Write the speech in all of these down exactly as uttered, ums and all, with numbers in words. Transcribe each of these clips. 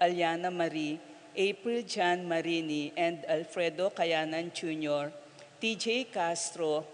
Aliana Marie, April Jan Marini and Alfredo Kayanan Junior, T J Castro,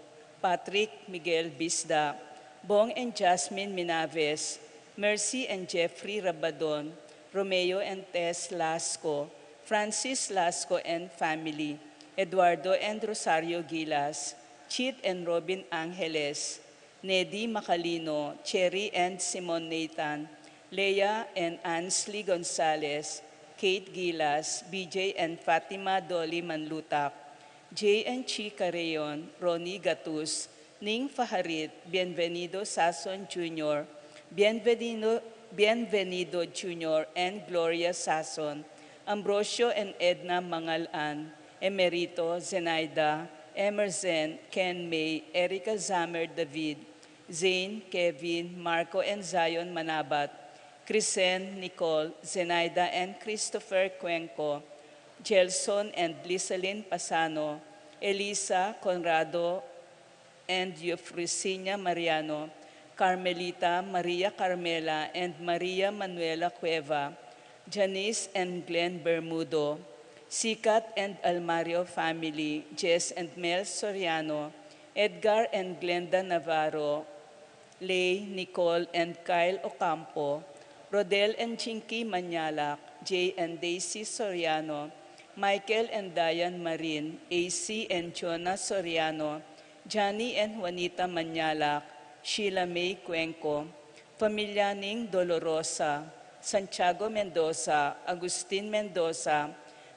Patrick Miguel Bisda, Bong and Jasmine Minaves, Mercy and Jeffrey Rabadon, Romeo and Tess Lasco, Francis Lasco and family, Eduardo and Rosario Gilas, Chit and Robin Angeles, Nedi Macalino, Cherry and Simon Nathan, Leah and Ansley Gonzalez, Kate Gilas, B J and Fatima Dolly Manlutak, Jay and Chi Carreon, Ronnie Gatus, Ning Faharit, Bienvenido Sason Junior, Bienvenido, Bienvenido Junior and Gloria Sason, Ambrosio and Edna Mangalan, Emerito, Zenaida, Emerson, Ken May, Erica Zamer David, Zane, Kevin, Marco and Zion Manabat, Chrisen, Nicole, Zenaida and Christopher Cuenco, Gelson and Lisalin Pasano, Elisa, Conrado and Eufrosinia Mariano, Carmelita, Maria Carmela and Maria Manuela Cueva, Janice and Glenn Bermudo, Sikat and Almario family, Jess and Mel Soriano, Edgar and Glenda Navarro, Lay, Nicole and Kyle Ocampo, Rodel and Chinky Manyalak, Jay and Daisy Soriano, Michael and Diane Marin, A C and Jonah Soriano, Johnny and Juanita Manyalak, Sheila May Cuenco, Familia Ning Dolorosa, Santiago Mendoza, Agustin Mendoza,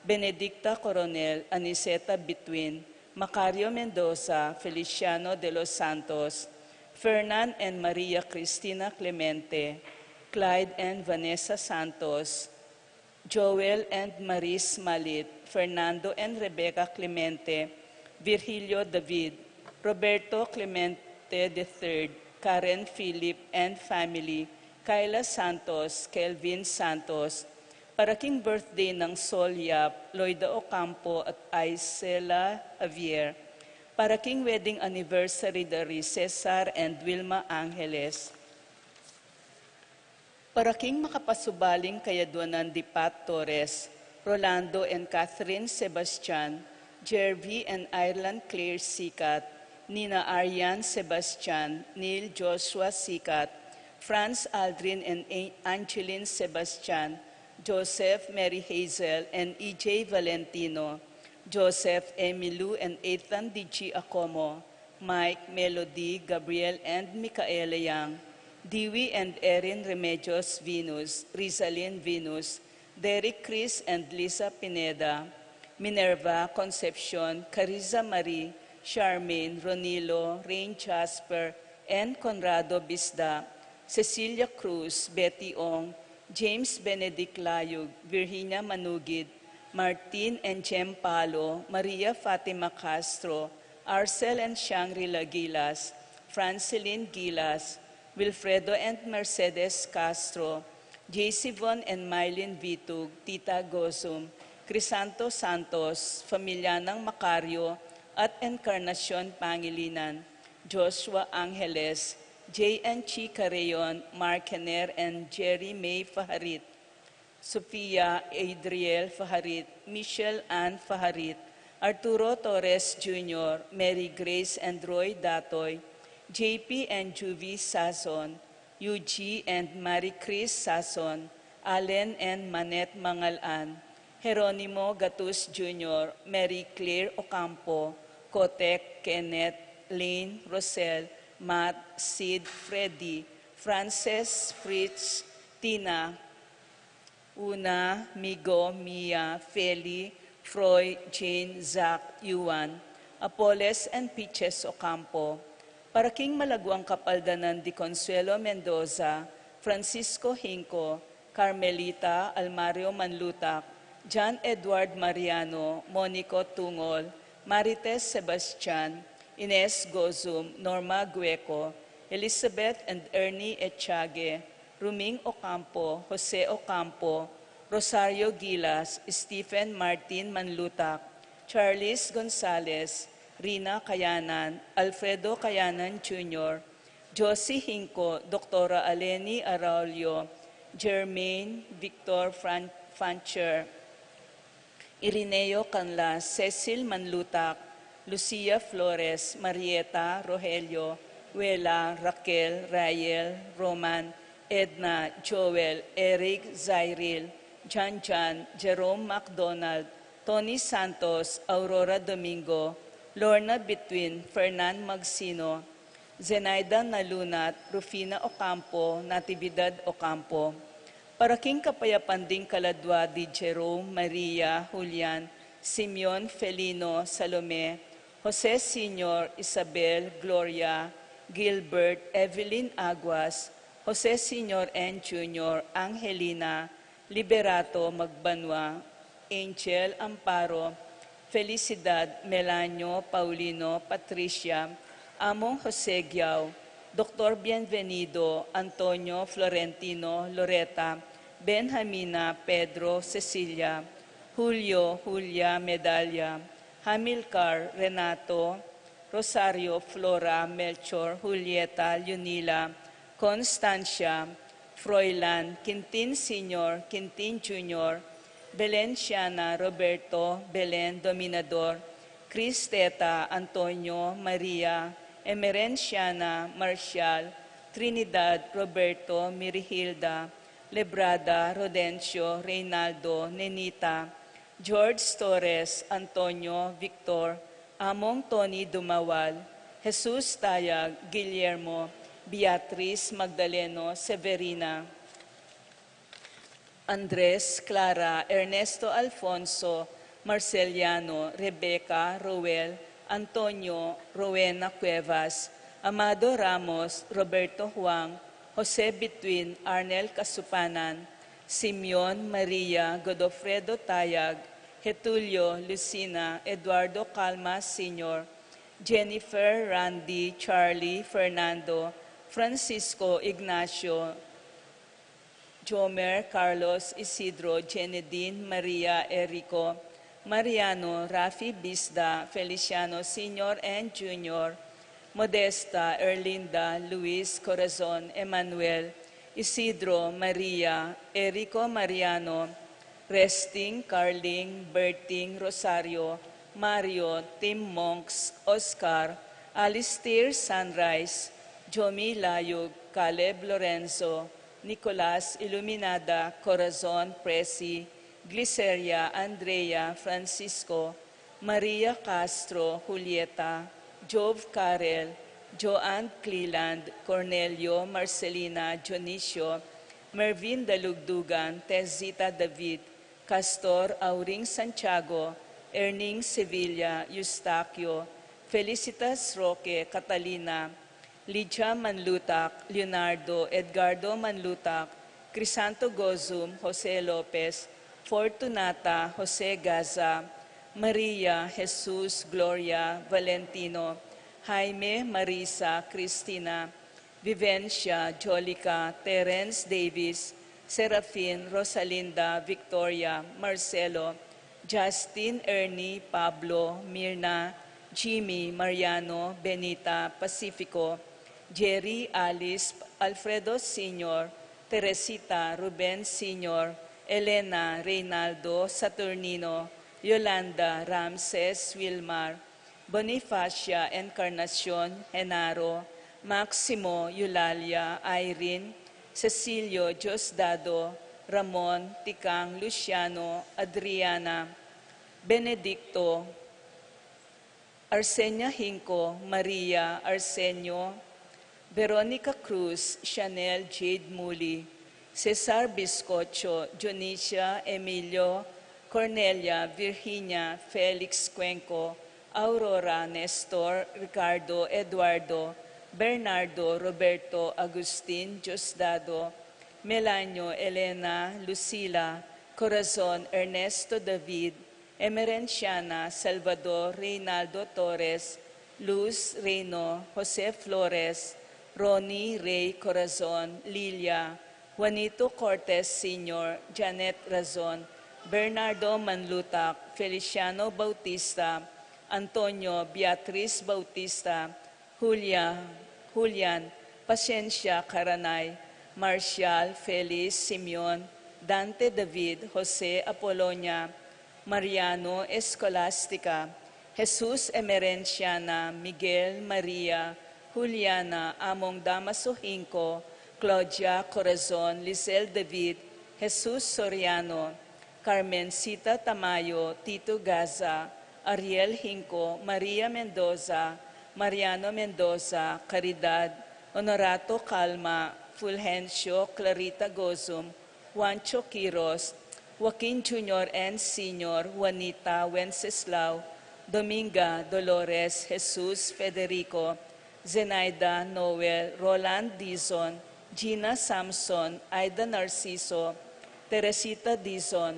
Benedicta Coronel, Aniceta Between, Macario Mendoza, Feliciano de los Santos, Fernan and Maria Cristina Clemente, Clyde and Vanessa Santos, Joel and Maris Malit, Fernando and Rebecca Clemente, Virgilio David, Roberto Clemente the third, Karen Philip and family, Kyla Santos, Kelvin Santos, para king birthday nang Sol Yap, Loida Ocampo at Isela Javier, para king wedding anniversary dari Cesar and Wilma Angeles, para king makapasubaling kayadwanan di Pat Torres, Rolando and Catherine Sebastian, Jervy and Ireland Claire Sikat, Nina Arian Sebastian, Neil Joshua Sikat, Franz Aldrin and A-, Angeline Sebastian, Joseph Mary Hazel and E J Valentino, Joseph Emilu and Ethan D G Acomo, Mike, Melody, Gabriel and Micaela Yang, Dewey and Erin Remedios Venus, Rizalin Venus, Derek Chris and Lisa Pineda, Minerva, Concepcion, Carissa Marie, Charmaine, Ronilo, Rain Jasper, and Conrado Bisda, Cecilia Cruz, Betty Ong, James Benedict Layug, Virginia Manugid, Martin and Jem Palo, Maria Fatima Castro, Arcel and Shangri-La Gilas, Francelin Gilas, Wilfredo and Mercedes Castro, J C Von and Mylene Vitug, Tita Gozum, Crisanto Santos, Familia nang Macario at Encarnacion Pangilinan, Joshua Angeles, J N Chi Carreon, Mark Hener and Jerry May Faharit, Sofia Adriel Faharit, Michelle Ann Faharit, Arturo Torres Junior, Mary Grace and Roy Datoy, J P and Juvie Sazon, Yuji and Marie Chris Sazon, Allen and Manette Mangalan, Jeronimo Gatus Junior, Mary Claire Ocampo, Kotek, Kenneth, Lane, Rosel, Matt, Sid, Freddy, Frances, Fritz, Tina, Una, Migo, Mia, Feli, Froy, Jane, Zach, Yuan, Apoles, and Piches Ocampo. Para king malaguang kapaldanan di Consuelo Mendoza, Francisco Hinco, Carmelita, Almario Manlutak, John Edward Mariano, Monico Tungol, Marites Sebastian, Ines Gozum, Norma Gueco, Elizabeth and Ernie Echage, Ruming Ocampo, Jose Ocampo, Rosario Gilas, Stephen Martin Manlutak, Charles Gonzales, Rina Kayanan, Alfredo Kayanan Junior, Josie Hinco, Doktora Aleni Araulio, Germaine, Victor Fran-, Fancher, Irineo Canlas, Cecil Manlutak, Lucia Flores, Marieta, Rogelio, Wela, Raquel, Rael, Roman, Edna, Joel, Eric, Zairil, Janjan, Jerome McDonald, Tony Santos, Aurora Domingo, Lorna Bitwin, Fernan Magsino, Zenaida Nalunat, Rufina Ocampo, Natividad Ocampo. Para king kapayapan ding kaladwa di Jerome, Maria, Julian, Simeon, Felino, Salome, Jose Senior, Isabel, Gloria, Gilbert, Evelyn Aguas, Jose Senior and Junior, Angelina, Liberato Magbanua, Angel Amparo, Felicidad, Melanio, Paulino, Patricia, Among Jose Giao, Doctor Bienvenido, Antonio, Florentino, Loreta, Benjamina, Pedro, Cecilia, Julio, Julia, Medalla, Hamilcar, Renato, Rosario, Flora, Melchor, Julieta, Lunila, Constancia, Froilan, Quintin Senior, Quintin Junior, Belenciana, Roberto, Belen, Dominador, Cristeta, Antonio, Maria, Emerenciana, Marcial, Trinidad, Roberto, Mirihilda, Lebrada, Rodencio, Reynaldo, Nenita, George Torres, Antonio, Victor, Among Tony Dumawal, Jesus Tayag, Guillermo, Beatriz, Magdaleno, Severina, Andres, Clara, Ernesto, Alfonso, Marceliano, Rebecca, Roel, Antonio, Rowena Cuevas, Amado Ramos, Roberto Huang, Jose Bitwin, Arnel Kasupanan, Simeon, Maria, Godofredo Tayag, Getulio, Lucina, Eduardo Calma Senior, Jennifer, Randy, Charlie, Fernando, Francisco, Ignacio, Jomer, Carlos, Isidro, Jenedine, Maria, Erico, Mariano, Rafi, Bisda, Feliciano Senior and Junior, Modesta, Erlinda, Luis, Corazon, Emmanuel, Isidro, Maria, Erico, Mariano, Resting, Carling, Berting, Rosario, Mario, Tim, Monks, Oscar, Alistair, Sunrise, Jomi, Layug, Caleb, Lorenzo, Nicolas, Iluminada, Corazon, Presi, Gliceria, Andrea, Francisco, Maria, Castro, Julieta, Jove, Karel, Joanne, Cleland, Cornelio, Marcelina, Dionisio, Mervin, Dalugdugan, Tezita, David, Castor, Auring, Santiago, Erning, Sevilla, Eustaquio, Felicitas, Roque, Catalina, Lydia, Manlutak, Leonardo, Edgardo, Manlutak, Crisanto, Gozum, Jose Lopez, Fortunata, Jose, Gaza, Maria, Jesus, Gloria, Valentino, Jaime, Marisa, Cristina, Vivencia, Jolica, Terence, Davis, Serafin, Rosalinda, Victoria, Marcelo, Justin, Ernie, Pablo, Mirna, Jimmy, Mariano, Benita, Pacifico, Jerry, Alice, Alfredo Senior, Teresita, Ruben Senior, Elena, Reynaldo, Saturnino, Yolanda, Ramses, Wilmar, Bonifacia, Encarnacion, Genaro, Maximo, Eulalia, Irene, Cecilio, Diosdado, Ramon, Tikang, Luciano, Adriana, Benedicto, Arsenia Hinco, Maria, Arsenio, Veronica Cruz, Chanel, Jade Muli, Cesar Biscocho, Dionisia, Emilio, Cornelia, Virginia, Felix Cuenco, Aurora, Nestor, Ricardo, Eduardo, Bernardo, Roberto, Agustin, Diosdado, Melanio, Elena, Lucila, Corazon, Ernesto, David, Emerenciana, Salvador, Reynaldo Torres, Luz, Reyno, Jose Flores, Ronnie, Rey, Corazon, Lilia, Juanito Cortez Senior, Janet Razon, Bernardo Manlutak, Feliciano Bautista, Antonio, Beatriz Bautista, Julia, Julian, Pasencia, Caranay, Marcial, Feliz, Simeon, Dante David, Jose Apolonia, Mariano Escolastica, Jesus Emerenciana, Miguel, Maria, Juliana, Among Damaso Hinco, Claudia Corazon, Lisel David, Jesus Soriano, Carmencita Tamayo, Tito Gaza, Ariel Hinco, Maria Mendoza, Mariano Mendoza, Caridad, Honorato Calma, Fulgencio, Clarita Gozum, Juancho Quiros, Joaquin Junior and Senior, Juanita, Wenceslao, Dominga, Dolores, Jesus, Federico, Zenaida, Noel, Roland Dizon, Gina Samson, Aida Narciso, Teresita Dizon,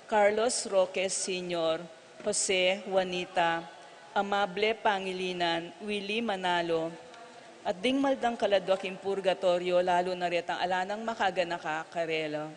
Carlos Roque Senior, Jose, Juanita, Amable Pangilinan, Willie Manalo, at ding maldang kaladwa king purgatoryo, lalu na retang ala nang makaganaka karela.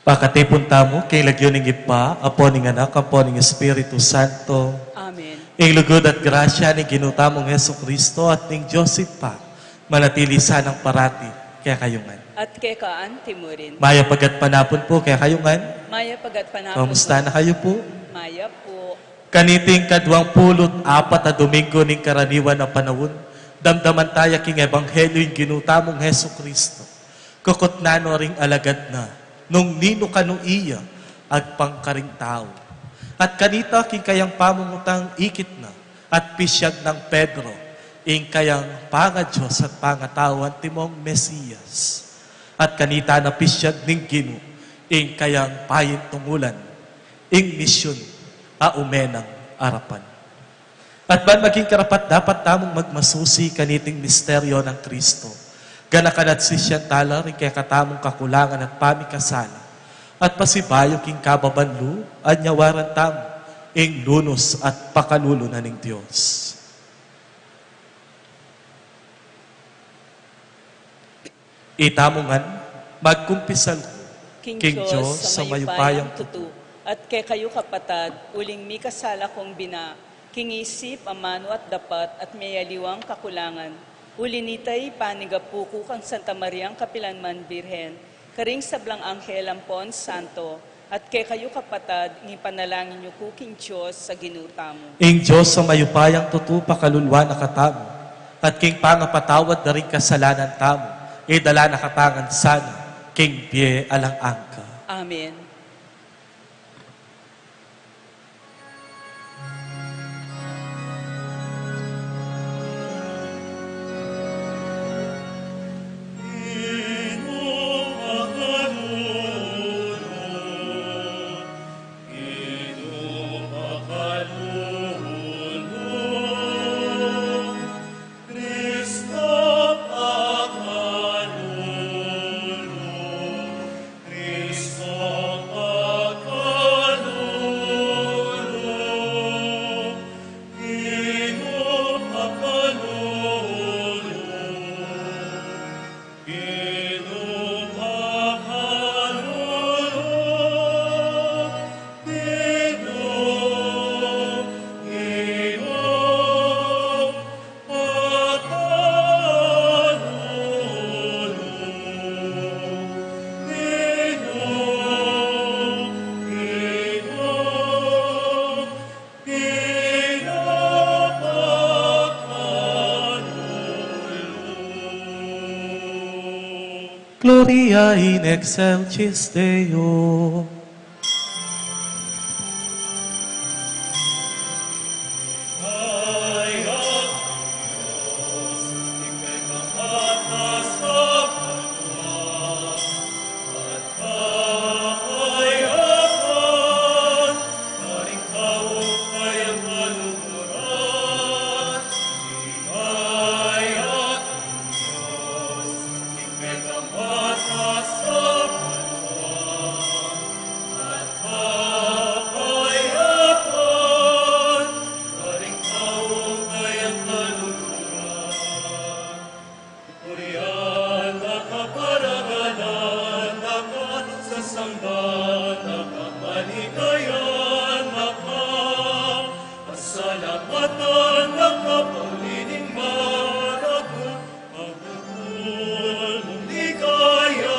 Pakatipun tamu king lagyu ning Ibpa, Apo, ning Anak, ampo ning Espiritu Santo. Amen. Ing lugud at grasya ning Ginu tamung Jesucristo at ning Dios Ibpa, manatili sanang parati kekayu ngan. At keka anti mu rin. Mayap a gatpanapun pu kekayu ngan. Mayap a gatpanapun. Kamusta na kayu pu? Mayap pu. Kaniting kaduang pulu't apat a Domingo ning karaniwan a panaun, damdaman taya king Ebanghelyu ing Ginu tamung Jesucristo. Kukutnan no ring alagad na nung ninu kanu iya agpang karing tau. At kanita king kayang pamungutang ikit na at pisyag nang Pedro ing kayang panga-Dios at pangatau antimong Mesias. At kanita na pisyag ning Ginu ing kayang payintungulan ing misyun a ume nang arapan. At ban maging karapat-dapat tamung magmasusi kaniting misteryo nang Kristo, ganakan at sisian tala ring kekatamung kakulangan at pamikasala, at pasibayu king kababan lub, anyawaran tamu ing lunus at pakalulu na ning Dios. Itamu ngan, magkumpisal ku king Dios a mayupayang tutu, at kekayu kapatad, uling mikasala kung bina, king isip, amanu at dapat, at miyaliwang kakulangan. Uli nita, ipanigapu ku kang Santa Mariang kapilanman Birhen, karing sablang anghel ampon santo, at kekayu kapatad, ing ipanalangin yu ku king Dios a Ginu tamu. Ing Dios a mayupayang tutu pakaluluan na katamu, at king pangapatawad da ring kasalanan tamu, idala na katamu ngan sana king bie alang angga. Amen. Gloria in excelsis Deo. Purian na ka, parangalan na ka, sasamban na ka, panikayan na ka, pasalamatan na ka, pauli ning maragul, pagpupul mung ligaya,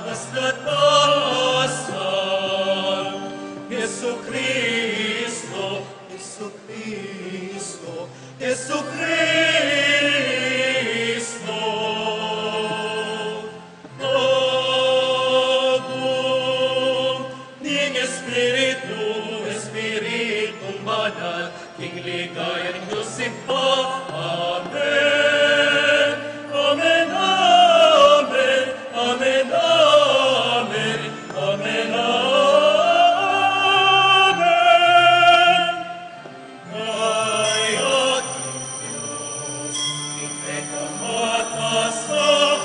Taas na taas na, Jesucristo, Jesucristo, Jesucristo. Agung ning Espiritu, Espiritung Banal, king ligaya ning Dios Ibpa. Amen. Amen, amen, amen, amen, amen, amen. Kaya king Dios, king pekamataasan,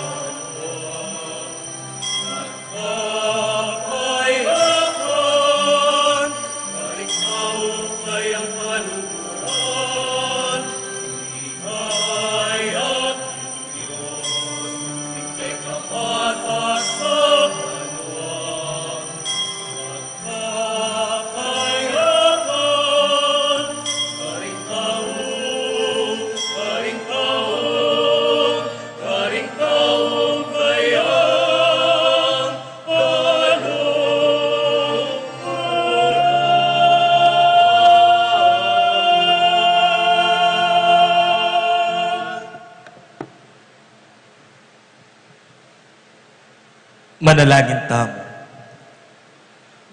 Manalangin tamu.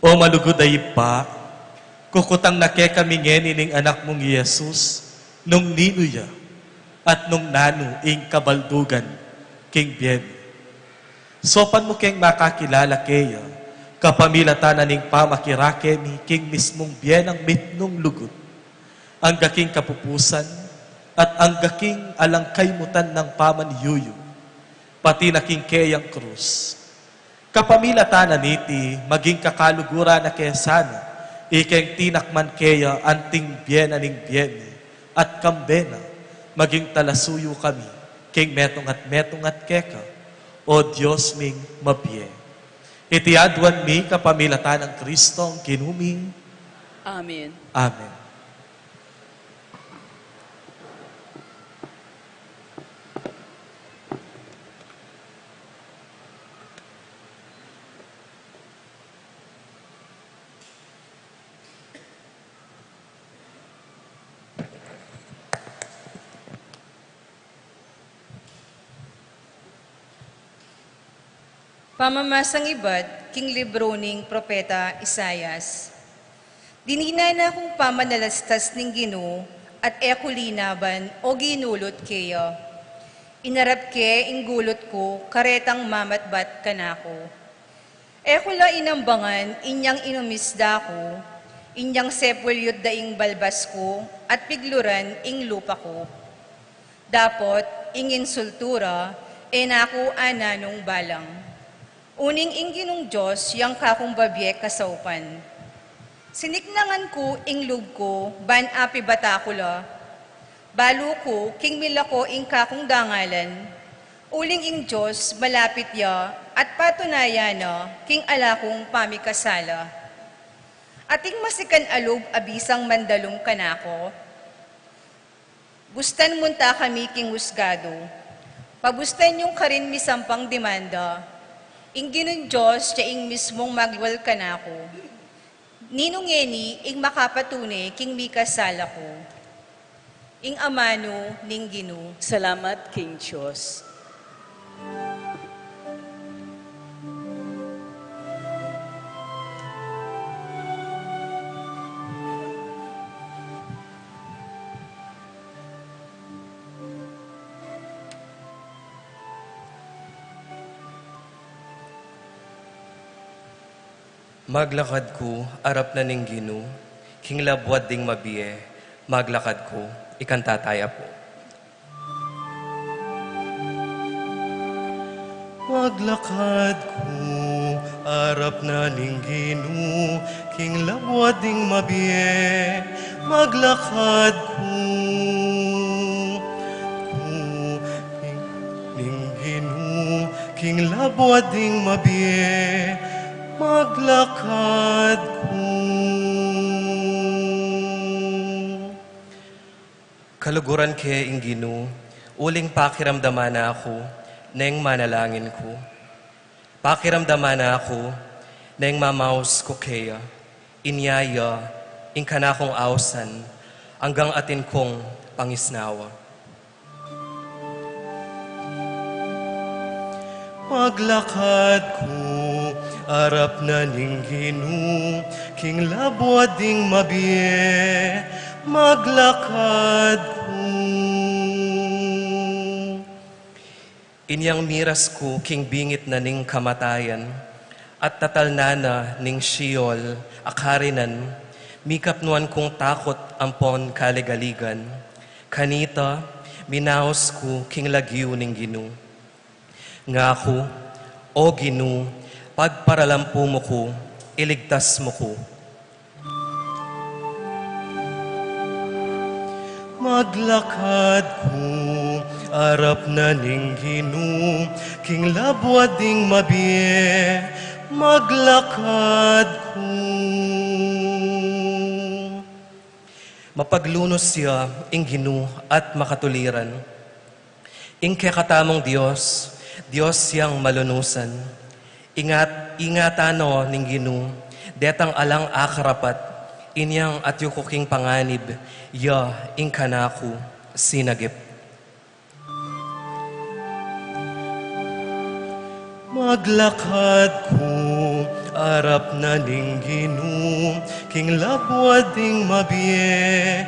O malugud a Ibpa, kukutang na kekami ngeni ning Anak mung i Jesus, nung ninu ya, at nung nanu ing kabaldugan king bie mi. Saupan mu keng makakilala keya, kapamilatan na ning pamakirake mi king mismung bie nang mitmung lugud, angga king kapupusan, at angga king alang kaymutan nang pamanyuyu, pati na king keyang krus. Kapamilatan na niti, maging kakaluguran na ke sana, ikeng tinakman keya anting bie na ning bie mi, at kambe na, maging talasuyu kami, king metung at metung at keka, O Dios ming mabie. Iti aduan mi kapamilatan nang Kristong Ginu mi. Amen. Amen. Pamamasang ibat king libru ning Propeta Isaias. Dinina na kung pamanalastas ning Ginu, at e ku linaban o ginulut keya. Inarap ke ing gulut ku karetang mamatbat kanaku. E ku la inambangan inyang inumis da ku, inyang sepulyut da ing balbas ku, at pigluran ing lupa ku. Dapot, ing insultu ra, e na ku ananung balang. Uling ing Ginung Dios yang kakung babie kasaupan. Siniknangan ku ing lub ku, ban apibata ku la. Balu ku, king milako ing kakung dangalan. Uling ing Dios, malapit ya, at patunayan na, king ala kung pamikasala. Ating masikan a lub a bisang mandalum kanaku. Bustan munta kami king husgadu. Pabustan yung karin misampang demanda. Ing Ginung Dios ya ing mismung magwal kanaku. Ninu ngeni ing makapatune king mikasala ku? Ing amanu ning Ginu. Salamat king Dios. Maglakad ku arap na ning Ginu, king labuad ding mabie, maglakad ku, ikanta taya pu. Maglakad ku arap na ning Ginu, king labuad ding mabie, maglakad ku, ku, king, ning Ginu, king labuad ding mabie, maglakad ku. Kaluguran ke ing Ginu, uling pakiramdaman na ku, neng manalangin ku. Pakiramdaman na ku, neng mamaus ku keya, inya ya ing kanakung ausan, anggang atin kung pangisnawa. Maglakad ku, arap na ning Ginu, king labwad ding mabie, maglakad ku. Inyang miras ku king bingit na ning kamatayan, at tatalnan na ning Sheol a karinan, mikapnuan kung takut ampon kaligaligan. Kanita, minaus ku king lagyu ning Ginu. Ngaku, O Ginu, pagparalampu mu ku, iligtas mu ku. Maglakad ku, arap na ning Ginu, king labwad ding mabie, maglakad ku. Mapaglunus ya ing Ginu at makatuliran. Ing kekatamung Dios, Dios yang malunusan. Ingat, ingatan no ning Ginu, detang alang akarapat, inyang atyu ku king panganib, ya ing kanaku sinagip. Maglakad ku, arap na ning Ginu, king labwad ding mabie,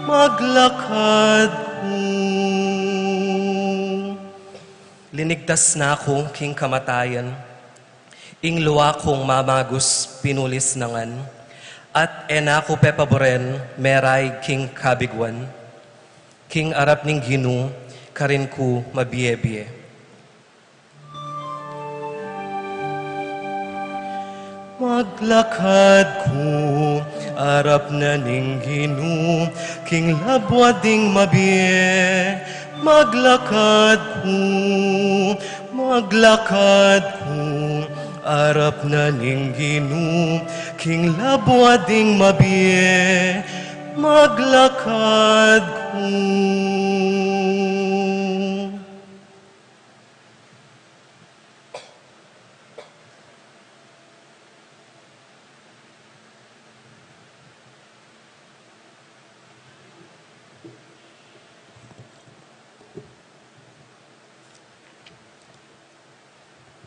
maglakad ku. Linigtas na ku king kamatayan, ing lua kung mamagus pinulis na ngan, at e na ku pepaburen meraig king kabiguan, king arap ning Ginu, karin ku mabie-bie. Maglakad ku, arap na ning Ginu, king labwad ding mabie. Maglakad ku, maglakad ku, arap na ning Ginu, king labwad ding mabie. Maglakad ku.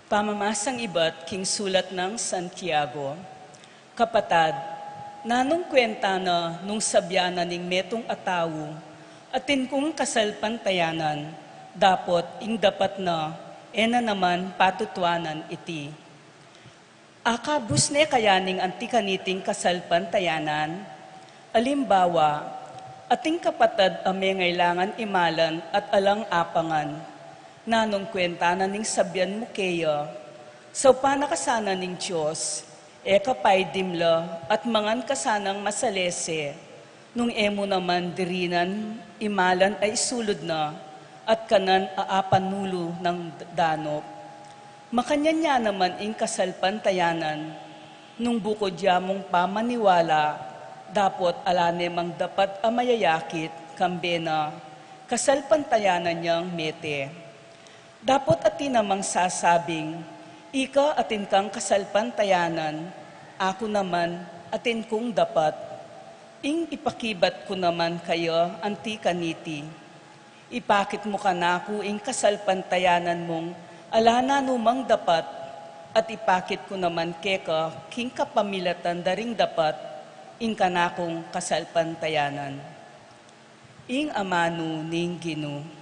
Pamamasang ibat king sulat nang Santiago. Kapatad, nanung kwenta na nung sabian na ning metung a tau, atin kung kasalpantayanan, dapot ing dapat na, e na naman patutuanan iti. Akabus ne kaya ning anti kaniting kasalpantayanan? Alimbawa, ating kapatad a mengailangan imalan at alang apangan. Nanung kwenta na ning sabian mu keya, saupan na ka sana ning Dios, e ka pay dimla at mangan ka sanang masalese, nung e mu naman dirinan imalan a isulud na at kanan a apanulu nang d-, danop. Makanyan ya naman ing kasalpantayanan, nung bukud ya mung pamaniwala, dapot ala ne mang dapat a mayayakit, kambe na, kasalpantayanan yang mete. Dapot atin namang sasabing, ika atin kang kasalpantayanan, aku naman atin kung dapat. Ing ipakibat ku naman kaya anti kaniti. Ipakit mu kanaku ing kasalpantayanan mung ala na numang dapat, at ipakit ku naman keka king kapamilatan da ring dapat ing kanakung kasalpantayanan. Ing amanu ning Ginu.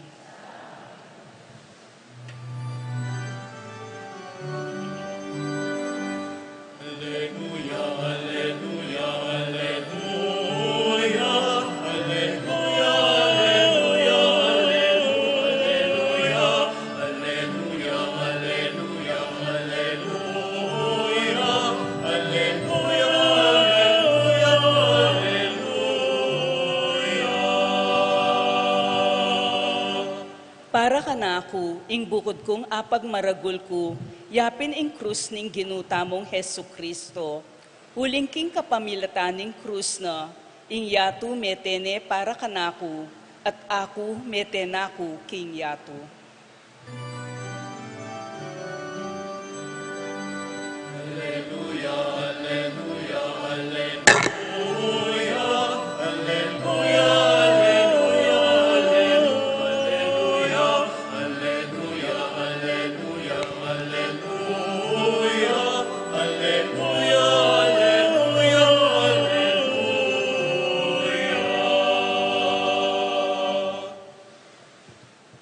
Para kanaku, ing bukud kung apagmaragul ku, yapin ing krus ning Ginu tamung Jesucristo. Uling king kapamilatan ning krus na, ing yatu mete ne para kanaku, at aku mete na ku king yatu.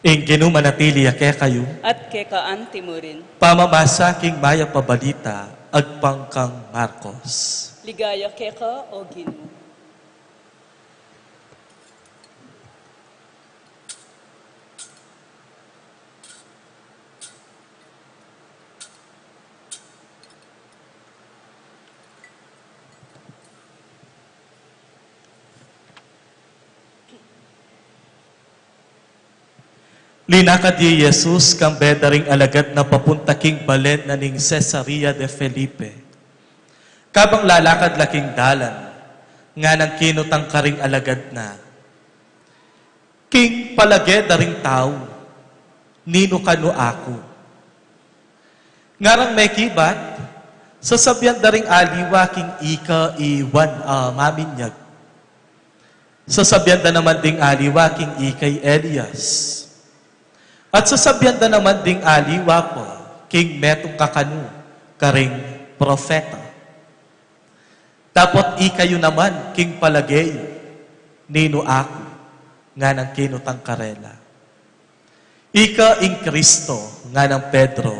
Ing Ginu manatili ya kekayu. At keka anti mu rin. Pamamasa king Mayap a Balita agpang kang Marcos. Ligaya keka, O Ginu. Linakad ya i Jesus kambe da ring alagad na papunta king balen na ning Cesarea de Felipe. Kabang lalakad la king dalan, nganang kinutang karing alagad na, "King palage da ring tau, ninu kanu aku?" Ngarang mekibat, "Sasabian da ring aliwa king ika i Juan a Maminyag. Sasabian da naman ding aliwa king ika i Elias. At sasabian da naman ding aliwa pa king metung kakanu karing propeta. Dapot ikayu naman, king palage yu, ninu aku?" Nganang kinutang karela, "Ika ing Kristo," nganang Pedro.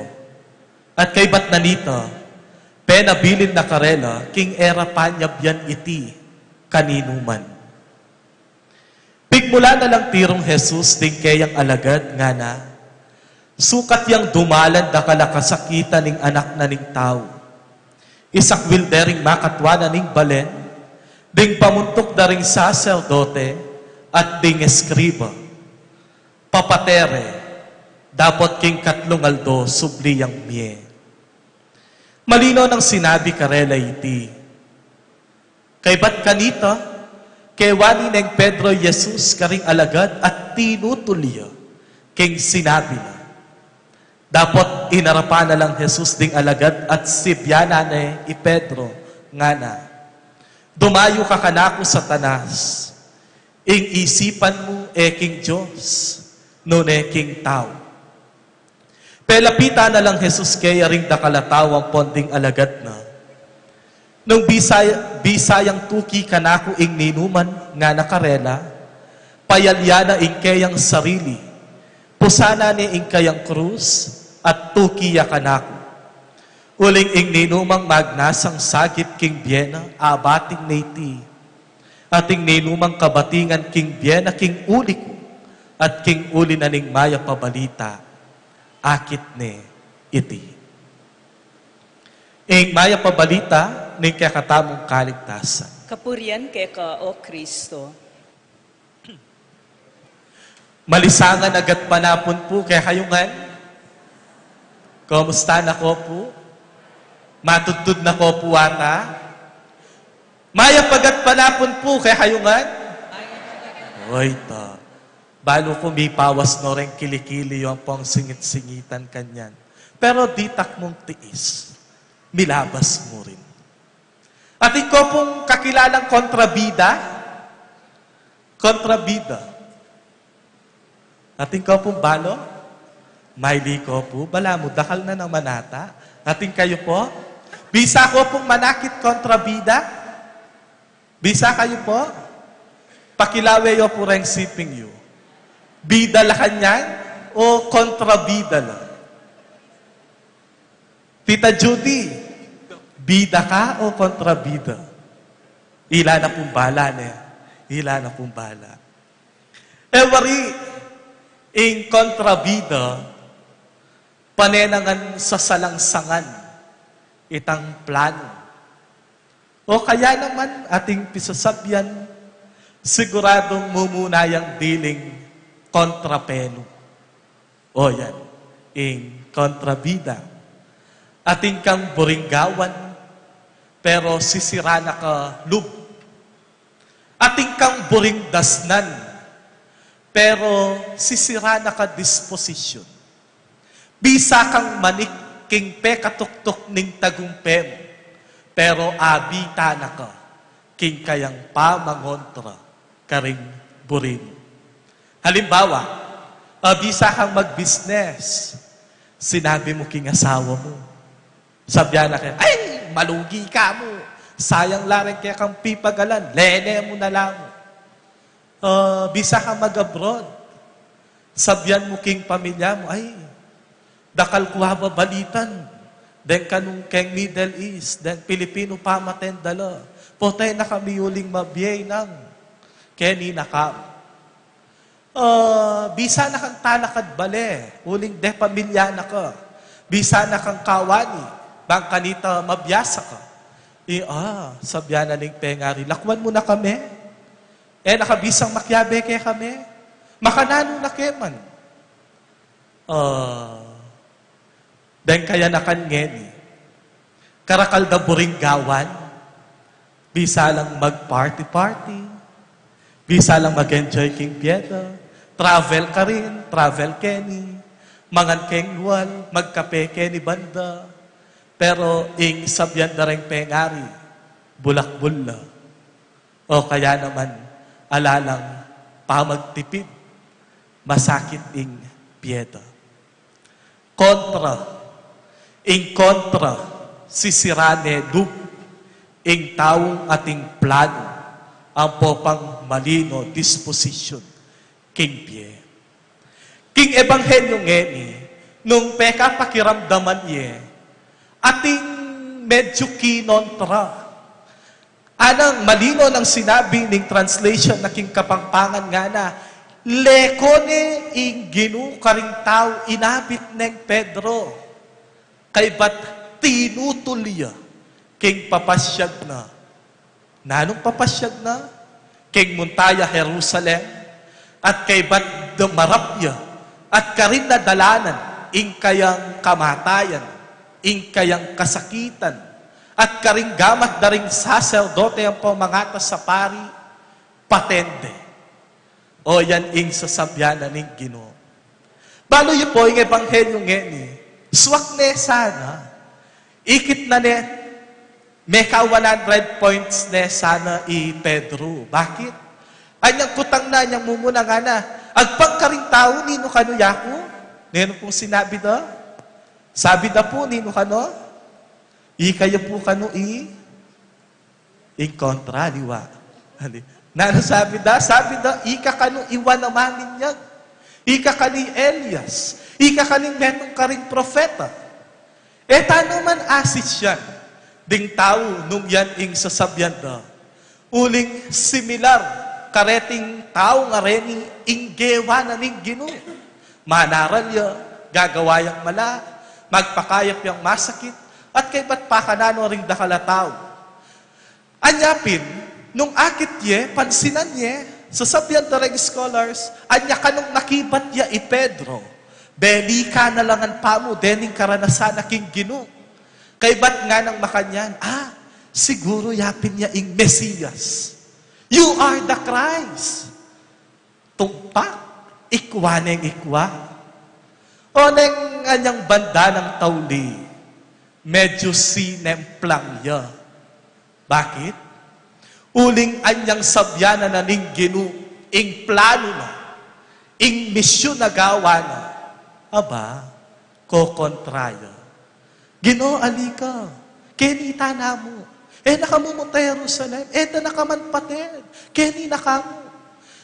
At kaybat na nita, penabilin na karela king e ra panyabian iti kaninuman. Pigmula na lang tirung Jesus ding keyang alagad, ngana, "Sukat yang dumalan dakal a kasakitan ing Anak na ning Tau. Isakwil de ring makatua na ning balen, ding pamuntuk da ring saserdote at ding eskriba. Papate re, dapot king katlung aldo subli yang mie." Malino nang sinabi karela iti. Kaybat kanita, kewani neng Pedro i Jesus karing alagad at tinutul ya king sinabi na. Dapot inarapan na lang Jesus ding alagad at sibianan ne i Pedro, ngana, "Dumayu ka kanaku, Satanas! Ing isipan mu e king Dios, nune king tau." Pelapitan na lang Jesus keya ring dakal a tau ampon ding alagad na. "Nung bisa, bisa yang tuki kanaku ing ninuman," ngana karela, "payalya na ing keyang sarili, pusanan ne ing kayang krus, at tuki ya kanaku. Uling ing ninumang magnasang sagip king bie na, abating ne iti. At ing ninumang kabatingan king bie na king uli ku, at king uli na ning Mayap a Balita, akit ne iti." Ing Mayap a Balita ning kekatamung kaligtasan. Kapurian keka, O Kristo. Malisangan a gatpanapun pu kekayu ngan. Kumusta na ko pu? Matudtud na ko pu ata? Mayap a gatpanapun pu kekayu ngan. Oy, ta. Balu ku mipawas no reng kilikili yu ampong singit-singitan kanyan. Pero ditak mung tiis, milabas mu rin. Atin ko pung kakilalang kontrabida? Kontrabida. Atin ko pung balu? Maili ko pu, balamu dakal na naman ata. Atin kayu pu? Bisa ko pung manakit kontrabida? Bisa kayu pu? Pakilawe yu pu reng siping yu. Bida la kanyan o kontrabida la? Tita Judy, bida ka o kontrabida? Ila na pung bala ne. Ila na pung bala. E wari, ing kontrabida, pane na ngan sasalangsangan itang planu. O kaya naman, ating pisasabian, siguradung mumuna yang diling kontrapenu. O yan, ing kontrabida. Atin kang buring gawan, pero sisira na ka lub. Atin kang buring dasnan, pero sisira na ka disposisyon. Bisa kang manik king pekatuktuk ning tagumpe mu, Pero abita na ka king kayang pamangontra karing buri mu. Halimbawa, abisa kang magbisnes, sinabi mu king asawa mu, sabyan na ke, "Ay, malugi ka mu. Sayang la ring kekang pipagalan, lene mu na la mu." Ah, bisa kang mag-abroad, sabyan mu king pamilya mu, "Ay, dakal ku ababalitan deng kanung keng Middle East, deng Pilipino pamaten dala. Potay na kami uling mabie nang keni na ka." Ah, bisa na kang talakad bale, uling depamilya na ka. Bisa na kang kawani, bang kanita mabiasa ka. I, ah, sabyan na ning pengari, "Lakwan mu na kami. E na ka bisang makiabe kekami. Makananu na ke man." Ah, deng kayanakan ngeni, karakal da buring gawan, bisa lang mag-party-party, bisa lang mag-enjoy king pie da, travel karin, travel keni, mangan keng lual, magkape keni banda. Pero ing sabyan da reng pengari, bulakbul la. O kaya naman, ala lang pamagtipid, masakit ing pie da. Kontra, ing kontra, sisira ne lub ing taung ating planu, ampo pang mali nang disposisyun king pie. King ebanghelyu ngeni, nung pekapakiramdaman ye, ating medyu kinontra. Anang malino nang sinabi ning translation na king Kapampangan ngana, leko ne ing Ginu karing tau inabit neng Pedro, kaybat tinutul ya king papasyag na. Nanung papasyag na? King munta ya Jerusalem, at kaybat dumarap ya, at karin na dalanan ing kayang kamatayan, ing kayang kasakitan, at karing gamat da ring saserdote ampong mangatas a pari, paten de. O yan ing sasabyan na ning Ginu. Balu yu pu ing ebanghelyu ngeni, suak ne sana, ikit na ne, meka one hundred points ne sana i Pedro. Bakit? Anyang kutang na, anyang mumuna ngana, agpang karing tau, ninu kanu yaku? Ninu pung sinabi da? Sabi da pu, ninu kanu? Ika ya pu kanu i Ing kontra, aliwa. Ali-, nanu sabi da? Sabi da, ika kanu i Juan a Maminyag, ika kanu i Elias, ika kanu ing metung karing propeta. E ta naman asisyan ding tau nung yan ing sasabyan da. Uling similar kareting tau ngeni ing gewa na ning Ginu. Manaral ya, gagawa yang mala, magpakayap yang masakit, at kaybat pa kananu ring dakal a tau. Anya pin, nung akit ye, pansinan ye, sasabyan da reng scholars, anya kanung nakibat ya i Pedro, belikan na la ngan pamu dening karanasan na king Ginu. Kaybat nganang makanyan, ah, siguru ya pin ya ing Mesias. You are the Christ. Tumpak, ikwa neng ikwa. O neng anyang banda nang tauli, medyu sinemplang ya. Bakit? Uling anyang sabyan na ning Ginu, ing planu na, ing misyun a gawa na, aba, kokontra ya. Ginu, ali ka. Keni ta namu. E na ka mu munta Jerusalem. E da na ka man pated. Keni na ka mu.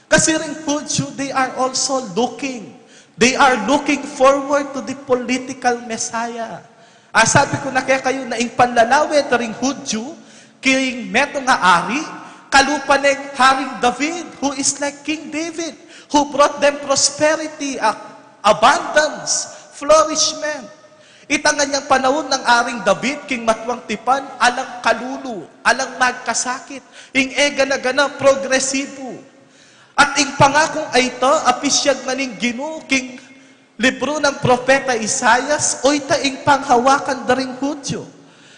Kasi ring Hudyu, they are also looking. They are looking forward to the political Messiah. A, sabi ku na kekayu na ing panlalawe da ring Hudyu king metung a ari, kalupa neng Haring David, who is like King David, who brought them prosperity, a-, abundance, flourishment. Itang anyang panaun nang Aring David, king matuang tipan, alang kalulu, alang magkasakit, ing e gana-gana, progresibu. At ing pangakung a ita, apisyag na ning Ginu, king libru nang propeta Isaias, o ita ing panghawakan da ring Hudyu.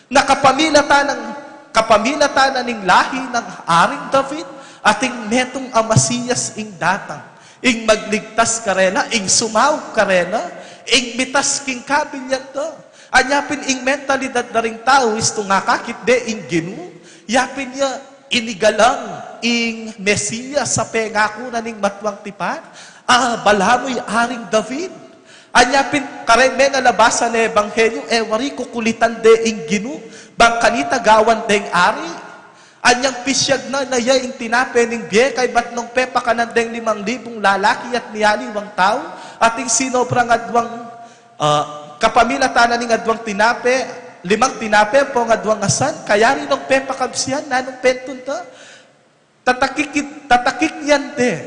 Na kapamilatan nang, kapamilatan na ning lahi nang Aring David, ating metung a Mesias ing datang. Ing magligtas karela, ing sumaup karela, ing mitas king kabilyan da. Anya pin ing mentalidad da ring tau, istung akakit de ing Ginu, ya pin ya inigalang ing Mesias a pengaku na ning matuang tipan, a balamu i Aring David. Anya pin kareng menalabasan a ebanghelyu, e wari kukulitan de ing Ginu, bang kanita gawan deng ari. Anyang pisyag na, na ya ing tinape ning bie, kaybat nung pepakanan deng limang libung lalaki at miyaliwang tau, at ing sinobra ngan adwang, ah, kapamilatan na ning adwang tinape, limang tinape, ampong adwang asan, kayari nung pepakabsian, nanung pentunta, tatakik, tatakik yan de,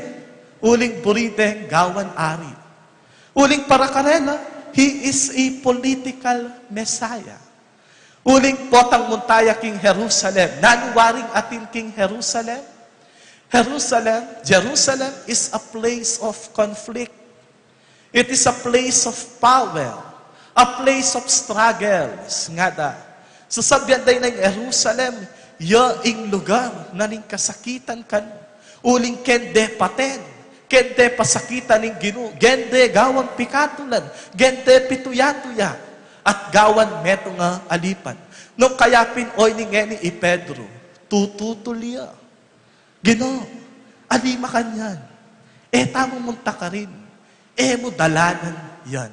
uling buri deng gawan ari. Uling para karela, he is a political Messiah. Uling potang munta ya king Jerusalem. Nanu waring atin king Jerusalem? Jerusalem, Jerusalem is a place of conflict. It is a place of power, a place of struggles. Ngana, sasabian da ing Jerusalem, ya ing lugar na ning kasakitan kanu. Uling kende paten, kende pasakitan ning Ginu, kende gawan pikatulan, kende pituya-tuya, at gawan metung a alipan. Nung kaya pin oyni ngeni i Pedro, tututul ya. Ginu, ali makanyan. E tamu munta karin. E mu dalanan yan.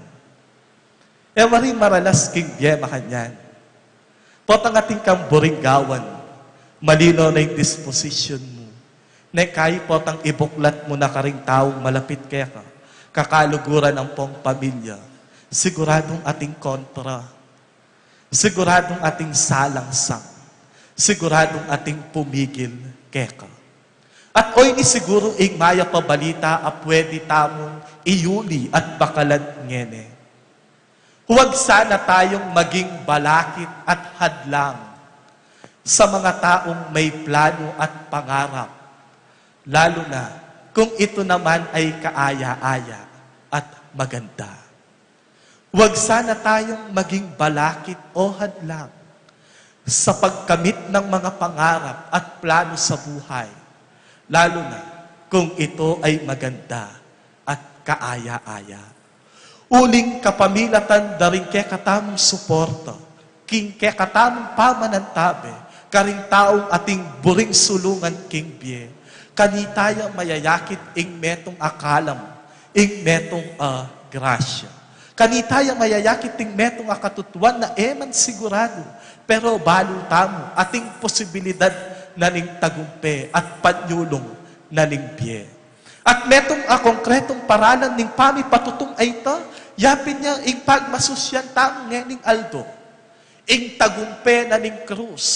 E wari maralas king bie makanyan. Potang atin kang buring gawan, malino na ing disposition mu. Nung kayi potang ibuklat mu na karing taung malapit keka, kakaluguran ampong pamilya, siguradung ating kontra, siguradung ating salangsang, siguradung ating pumigil keka. At oyni siguru ing mayap a balita a pwede tamung iyuli at bakalan ngeni. Huwag sana tayong maging balakid at hadlang sa mga taong may plano at pangarap, lalo na kung ito naman ay kaaya-aya at maganda. Huwag sana tayong maging balakid o hadlang sa pagkamit ng mga pangarap at plano sa buhay, lalo na kung ito ay maganda at kaaya-aya. Uling kapamilatan da ring kekatamung suporta, king kekatamung pamanantabe, karing taung ating buring sulungan king bie, kanita ya mayayakit ing metung a kalam, ing metung a grasya. Kanita ya mayayakit ing metung a katutuan na e man sigurado, pero balu tamu ating posibilidad na ning tagumpe at panyulung na ning bie. At metung a konkretong paralan ning pamipatutung a ita, yapin ya ing pagmasusyan tamu ngening aldo, ing tagumpe na ning krus.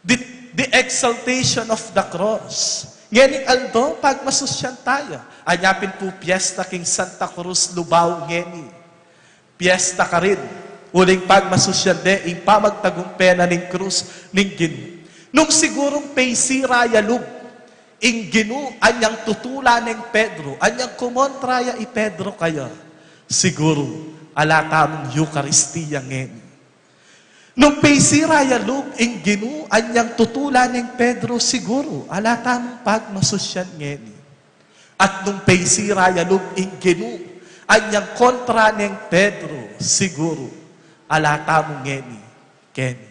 The, the exaltation of the cross. Ngening aldo, pagmasusyan taya. Anya pin pu piyesta king Santa Cruz, Lubao ngeni. Piyesta karin, uling pagmasusyan de ing pamagtagumpe na ning krus ning Ginu. Nung sigurung paisira ya lub ing Ginu, anyang tutulan neng Pedro, anyang kumontra ya i Pedro kaya, siguru ala tamung Eukaristia ngeni. Nung paisira ya lub ing Ginu, anyang tutulan neng Pedro, siguru ala tamung pagmasusyan ngeni. At nung paisira ya lub ing Ginu, anyang kontra neng Pedro, siguru ala tamu ngeni keni.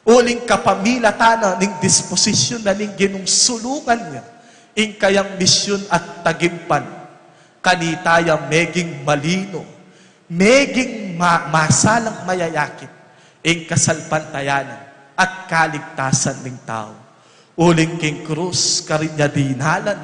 Uling kapamilatan na ning disposisyun na ning Ginung sulungan ya ing kayang misyun at tagimpan, kanita ya meging malino, meging ma-, masalang mayayakit ing kasalpantayanan at kaligtasan ning tau. Uling king krus, karin ya dinalan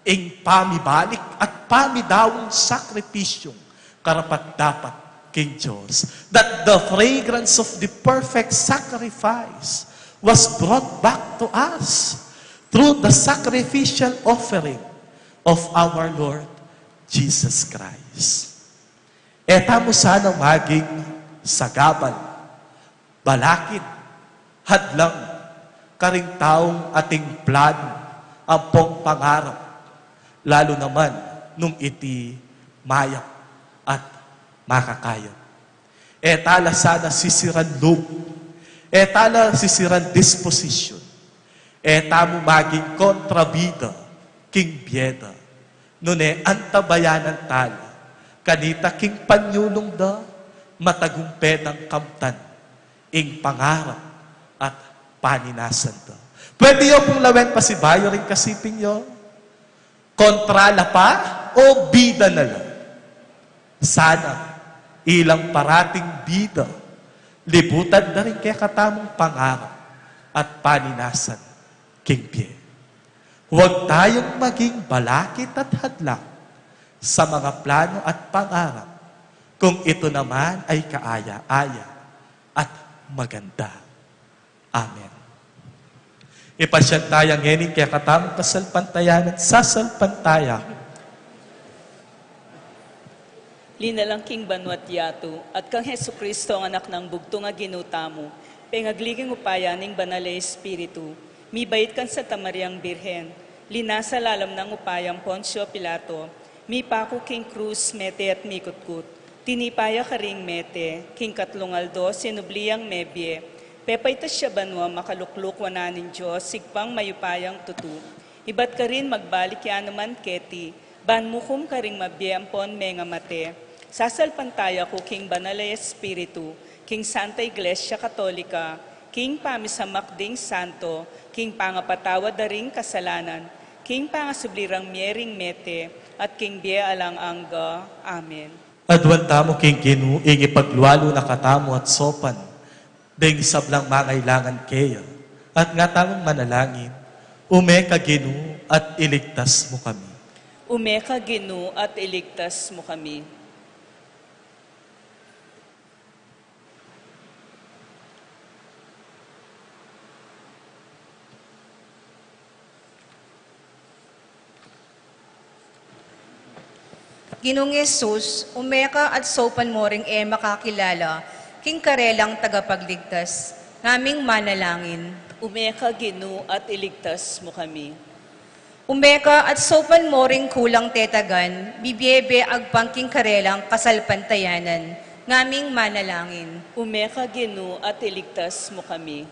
ing pamibalik at pamidaung sakripisyung karapat-dapat king Dios, that the fragrance of the perfect sacrifice was brought back to us through the sacrificial offering of our Lord Jesus Christ. E tamu sana maging sagabal, balakid, hadlang, karing taung ating plano ampong pangarap, lalu naman nung iti mayap at makakayap. E ta la sana sisiran lub, e ta la sisiran disposisyun, e tamu maging kontrabida king bie da. Nune antabayanan ta la kanita king panyulung da, matagumpe dang kamtan ing pangarap at paninasan da. Pwede yu pung lawen pasibayu ring kasiping yu. Kontra la pa o bida na la? Sana ilang parating bida, libutan da ring kekatamung pangarap at paninasan king bie. Huwag tayong maging balakid at hadlang sa mga plano at pangarap, kung ito naman ay kaaya-aya at maganda. Amen. Ipasyan taya ngeni ing kekatamung kasalpantayanan, sasalpantaya. Linalang king banua't yatu, at kang Jesucristo, ang Anak nang Bugtung a Ginu tamu, pengagli king upaya ning Banal a Espiritu, mibait kang Santa Mariang Birhen, linasa lalam nang upayang Poncio Pilato, mipaku king krus, mete at mikutkut, tinipa ya karing mete, king katlung aldo sinubli yang mebie, pepaitas ya banua, makalukluk wanan ning Dios, Ibpang mayupayang tutu, ibat karin magbalik ya naman keti, ban mukum karing mabie ampon mengamate. Sasalpantaya ku king Banal a Espiritu, king Santa Iglesia Katolika, king pamisamak ding santo, king pangapatawad da ring kasalanan, king pangasubli rang mie ring mete, at king bie alang angga. Amen. Aduan tamu king Ginu ing ipaglualu na katamu at saupan ding sablang mangailangan keya, at nga tamung manalangin, Ume ka, Ginu, at iligtas mu kami. Ume ka, Ginu, at iligtas mu kami. Ginung Jesus, ume ka at saupan mu ring e makakilala king karelang tagapagligtas, ngaming manalangin. Ume ka, Ginu, at iligtas mu kami. Ume ka at saupan mu ring kulang tetagan, bibiebe agpang king karelang kasalpantayanan, ngaming manalangin. Ume ka, Ginu, at iligtas mu kami.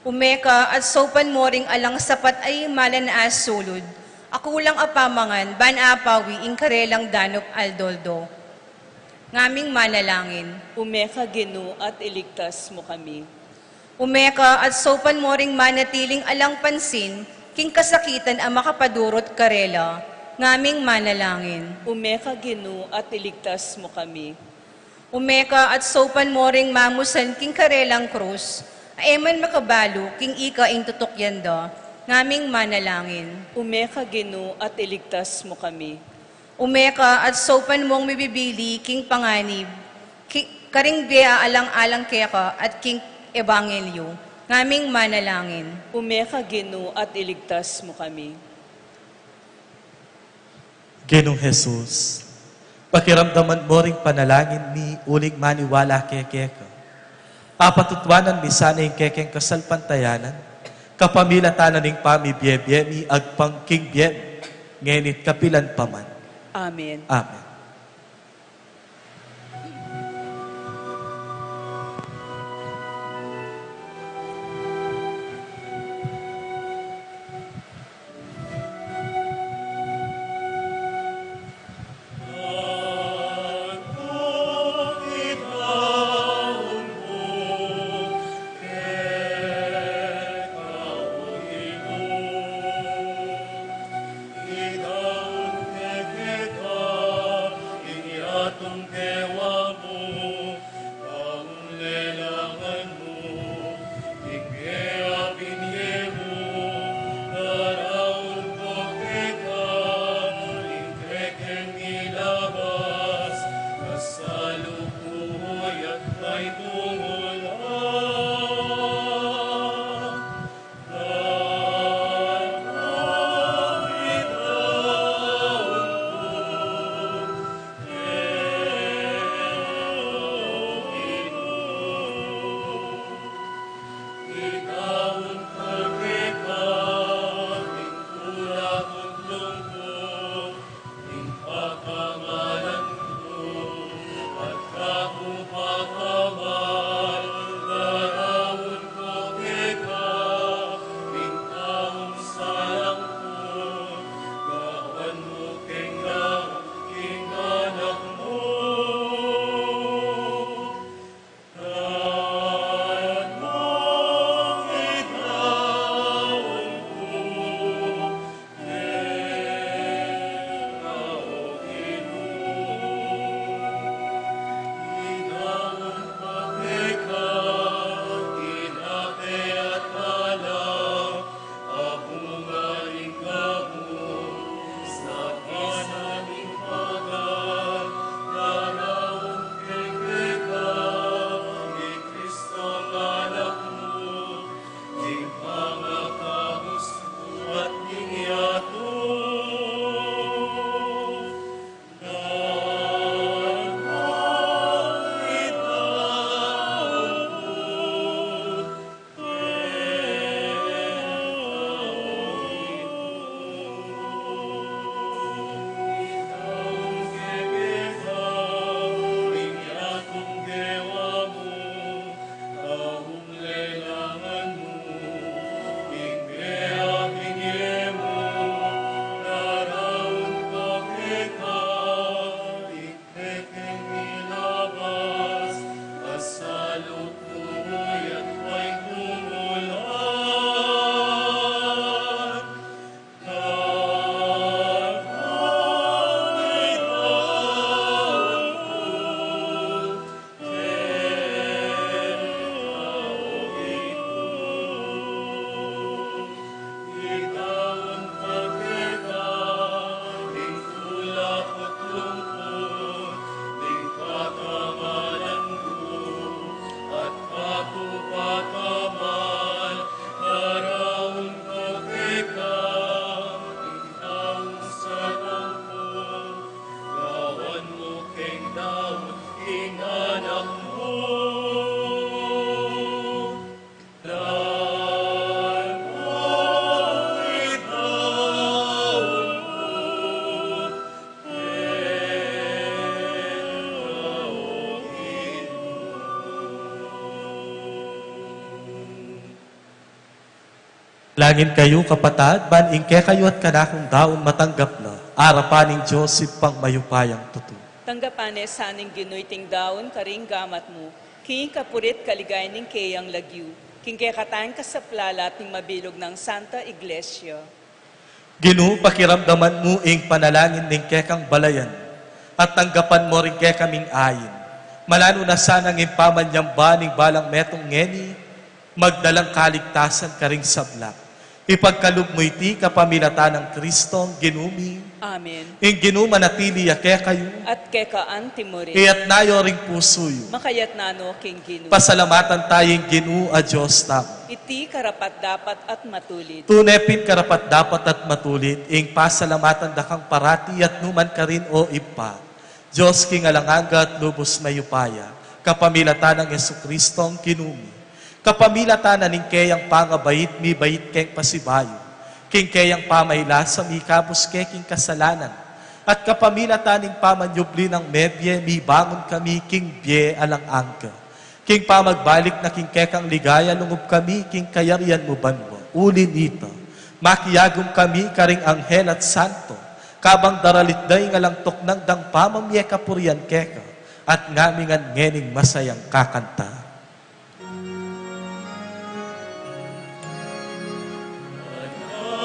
Ume ka at saupan mu ring alang sapat a imalan a sulud, a kulang a pamangan, ban apawi ing karelang danup aldo-aldo, ngaming manalangin. Ume ka, Ginu, at iligtas mu kami. Ume ka at saupan mu ring manatiling alang pansin king kasakitan a makapadurut karela, ngaming manalangin. Ume ka, Ginu, at iligtas mu kami. Ume ka at saupan mu ring mamusan king karelang krus, a e man makabalu king ika ing tutukyan da, ngaming manalangin. Ume ka, Ginu, at iligtas mu kami. Ume ka at saupan mung mibibili king panganib, ki-, karing bie a alang-alang keka at king ebanghelyu, ngaming manalangin. Ume ka, Ginu, at iligtas mu kami. Ginung Jesus, pakiramdaman mu ring panalangin mi uling maniwala keka. Apatutuanan mi sana ing kekeng kasalpantayanan, kapamilatan na ning pamibiebie mi agpang king bie mi, ngeni't kapilan pa man. Amen. Amen. Langin kayu, kapatad, ban ing kekayu at kanakung daun matanggap na arapan ning Dios Ibpang mayupayang tutu. Tanggapan ne sa ning Ginu iting daun karing gamat mu, king kapurit kaligayan ning keyang lagyu, king kekatang kasaplalan at ning mabilug nang Santa Iglesia. Ginu, pakiramdaman mu ing panalangin ning kekang balayan, at tanggapan mu ring kekaming ain. Malanu na sanang ing pamanyamba ning balang metung ngeni, magdalang kaligtasan karing sabla. Ipagkalub mu iti kapamilatan nang Kristong Ginu mi. Amen. Ing Ginu manatili ya kekayu. At keka antimurin. Iyatas yu ring pusu yu. Makayatas no king Ginu. Pasalamatan taya ing Ginu a Dios tamu. Iti karapat-dapat at matulid. Tune pin karapat-dapat at matulid ing pasalamatan da kang parati at nukarin man, O Ibpa, Dios king alang angga at lubus mayupaya, kapamilatan nang Jesucristong Ginu mi. Kapamilatan na ning keyang pangabait, mibait keng pasibayu, king keyang pamailasa, mikabus ke king kasalanan, at kapamilatan ning pamanyubli nang mebie, mibangun kami king bie alang angga. King pamagbalik na king kekang ligaya, lungub kami king kayarian mu banua. Uli nita, makiagum kami karing anghel at santo, kabang daralit da ing alang tuknang dang pamamie kapurian keka, at ngamingan ngening masayang kakanta.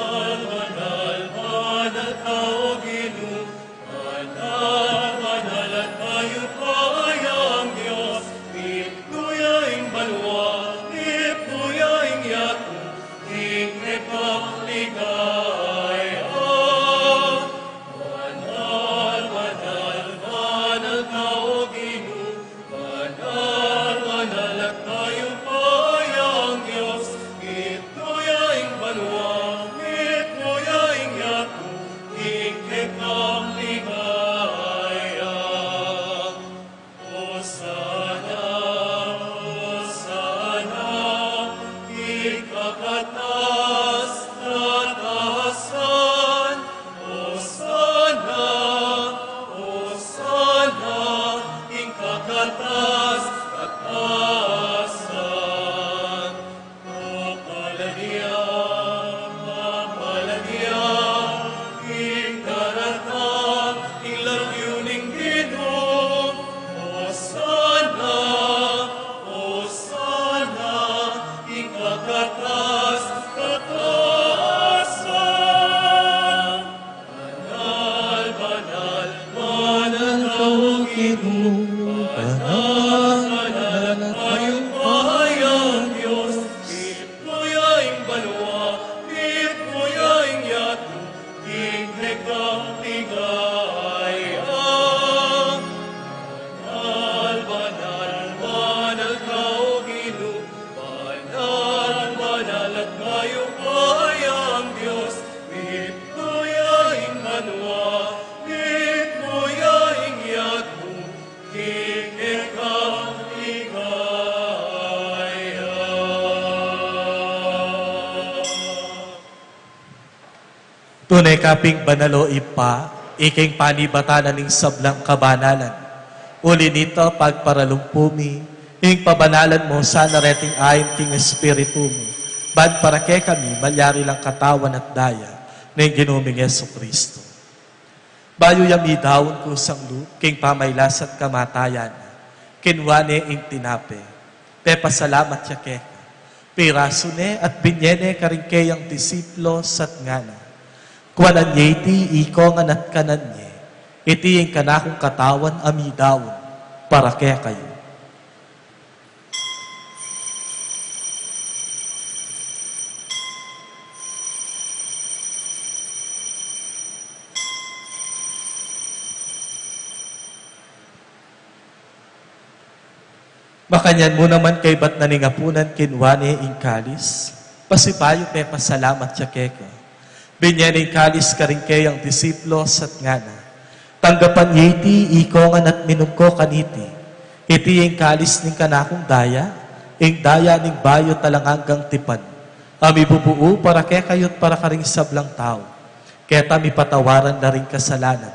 Banal, banal, banal ka, O Ginu, banal, banal at mayupayang Dios, mitmu ya ing banua, mitmu ya ing yatu, king kekang ligaya. Banal, banal, banal ka, O Ginu, banal, banal at mayupayang Dios, mitmu ya ing banua, mitmu ya ing yatu, king kekang ligaya. Hosana, Hosana, king kakatas-katasan. Hosana, Hosana, king kakatas-katasan. Mapalad ya, mapalad ya ing daratang king lagyu ning Ginu. Hosana, Hosana, king kakatas-katasan. Banal, banal, banal ka, O Ginu, banal, banal at mayupayang Dios, mitmu ya ing banua, mitmu ya ing yatu, king kekang ligaya. Banal, banal, banal ka, O Ginu, banal, banal at mayupayang Dios, mitmu ya ing banua, mitmu ya ing yatu, king kekang ligaya. Tune ka pin banal, O Ibpa, ika ing panibatan na ning sablang kabanalan. Uli nita, pagparalumpu mi ing pabanalan mu sana reting ain king Espiritu mu, ban para kekami malyari lang katawan at daya ning Ginu ming Jesucristo. Bayu ya midaun kusang lub king pamailas at kamatayan, kinua ne ing tinape, pepasalamat ya keka, pirasu ne at binye ne karing keyang disipulus at ngana: Kuanan ye iti ikongan at kanan ye, iti ing kanakung katawan a midaun para kekayu. Makanyan mu naman kaybat na ning apunan, kinua ne ing kalis, pasibayu pepasalamat ya keka, binye ne ing kalis karing keyang disipulus at ngana: Tanggapan ye iti ikongan at minum ko kaniti. Iti ing kalis ning kanakung daya, ing daya ning bayu at alang anggang tipan, a mibubuu para kekayu at para karing sablang tau, keta mipatawaran la ring kasalanan.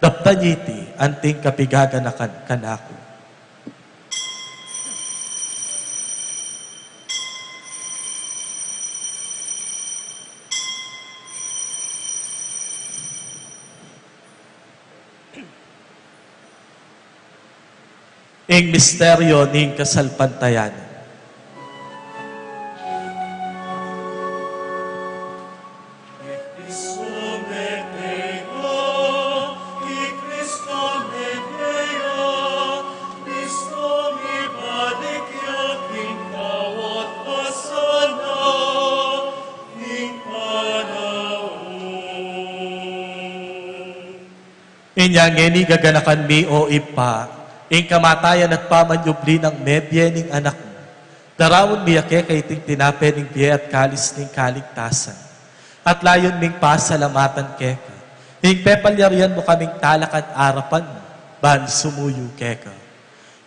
Daptan ye iti anting kapigaganakan kanaku. Ing misteryo ning kasalpantayanan. Inya ngeni gaganakan mi, o Ibpa, ing kamatayan at pamanyubli nang mebie ning Anak mu. Daraun mi ya keka iting tinape ning bie at kalis ning kaligtasan. At layun ming pasalamatan keka ing pepalyarian mu kaming talakad arapan mu ban sumuyu keka.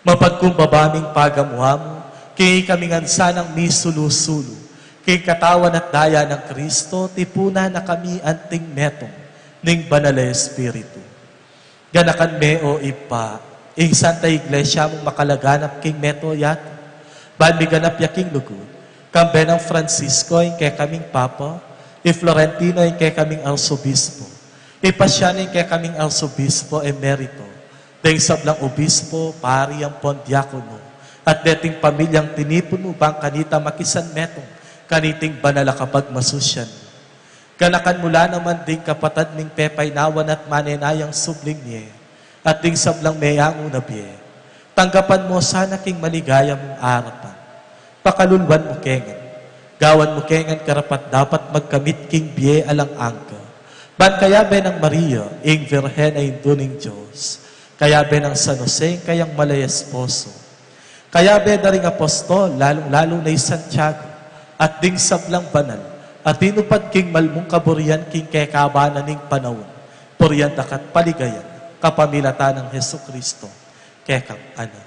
Mapagkumbaba ming pagamu-amu king ikami ngan sanang misulu-sulu king katawan at daya nang Kristo, tipunan na kami anting metung ning Banal a Espiritu. Ganakan me, o Ibpa, ing Santa Iglesia mung makalaganap king mabilug a yatu, ban miganap ya king lugud, kambe nang Francisco ing kekaming Papa, i Florentino ing kekaming Arsobispo, i Pasiano ing kekaming Arsobispo Emerito, deng sablang obispo, pari ampon diakono, at deting pamilyang tinipun mu bang kanita makisanmetung kaniting banal a kapagmasusyan. Ganakan mu la naman ding kapatad ming pepainawan at manenayang subling mie, at ding sablang meyangu na bie. Tanggapan mu sana king maligaya mung arapan. Pakaluluan mu ke ngan. Gawan mu ke ngan karapat-dapat magkamit king bie alang angga. Ban kayabe nang Maria, ing Virgen a Indu ning Dios, kayabe nang San Jose, ing kayang mal a esposo, kayabe da ring apostol, lalung-lalu na i Santiago, at ding sablang banal a tinupad king mal mung kaburian king kekaban na ning panaun, purian da ka at paligayan kapamilatan nang Jesucristo, kekang Anak.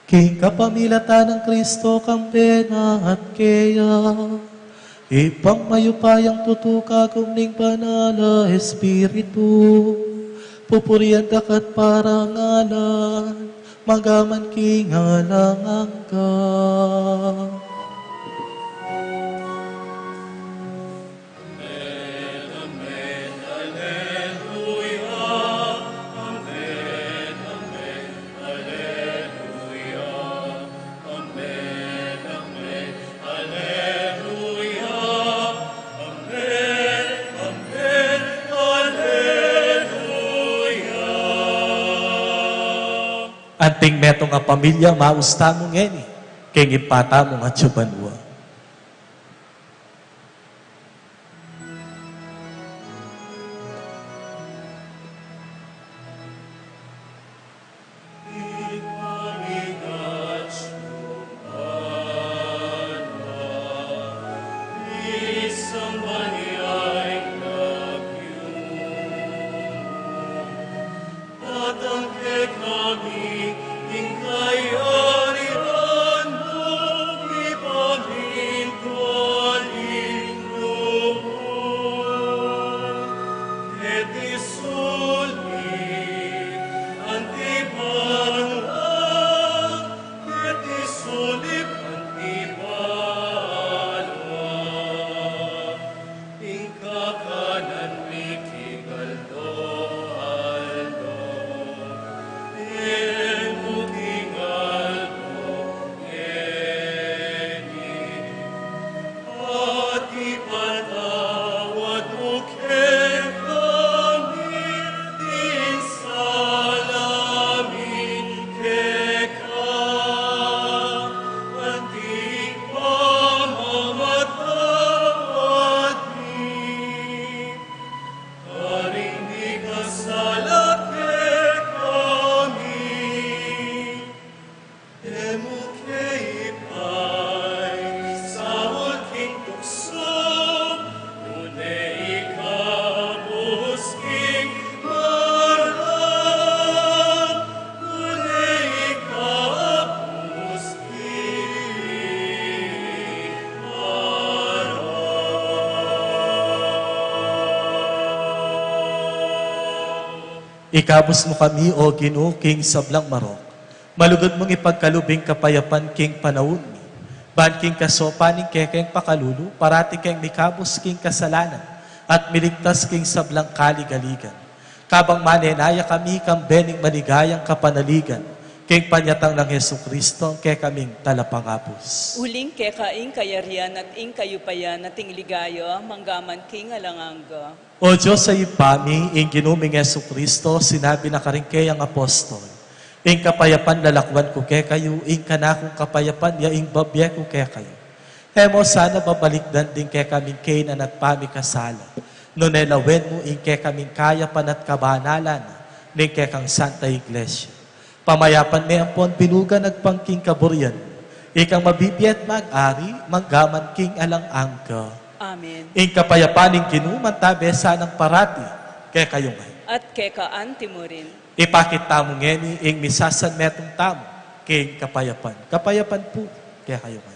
King kapamilatan nang Kristo, kambe na at keya, Ibpang mayupayang tutu, kagum ning Banal a Espiritu, pupurian da ka at parangalan, mangga man king alang angga. Anting metung a pamilya, maus tamu ngeni king Ibpa tamu a atsu banua. Ikabus mu kami, O Ginu, king sablang marok. Malugud mung ipagkalub ing kapayapan king panaun mi, ban king kasaupan ning kekeng pakalulu, parati keng mikabus king kasalanan at miligtas king sablang kaligaligan. Kabang manenaya kami kang bening maligayang kapanaligan, king panyatang nang Jesucristo, ing kekaming talapangabus. Uling keka ing kayarian at ing kayupayan at ing ligaya, manggaman king alang angga. O Dios a Ibpa mi, ing Ginu ming Jesucristo, sinabi na karing keyang apostol, ing kapayapan lalakwan ku kekayu, ing kanakung kapayapan ya ing babie ku kekayu. E mu sana babalikdan ding kekaming kainan at pamikasala, nune lawen mu ing kekaming kayapan at kabanalan na ning kekang Santa Iglesia. Pamayapan me ampon bilugan agpang king kaburian, ikang mabibie at mag-ari, manggaman king alang angga. Amen. Ing kapayapan ning Ginu mantabe sanang parati kekayu ngan. At keka anti mu rin. Ipakit tamu ngeni ing misasanmetung tamu king kapayapan. Kapayapan pu kekayu ngan.